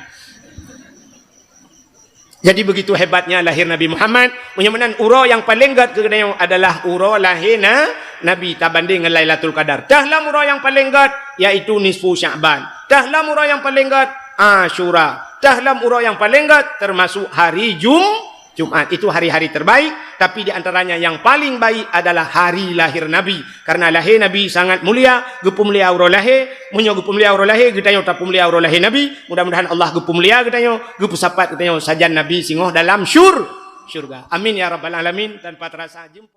Jadi begitu hebatnya lahir Nabi Muhammad. Meunyoe meunan uroe nyang paleng gèt keu geutanyoe adalah uroe lahé na-, Nabi tabandeng ngon Lailatul Qadar. Teuh lom uroe nyang paleng gèt, yaitu nisfu Sya'ban. Teuh lom uroe nyang paleng gèt, Asyura. Teuh lom uroe nyang paleng gèt, termasuk hari Jum-, Jumat. Itu hari-hari terbaik, tapi di antaranya yang paling baik adalah hari lahir Nabi. Karena lahé Nabi sangat mulia, geupeumulia uroe lahé. Meunyoe geupeumulia uroe lahé, geutanyoe tapeumulia uroe lahé Nabi. Mudah-mudahan Allah geupeumulia geutanyoe, geupeusapat geutanyoe sajan Nabi singoh dalam syur-, syurga. Amin ya rabbal alamin. Tanpa terasa jumpa.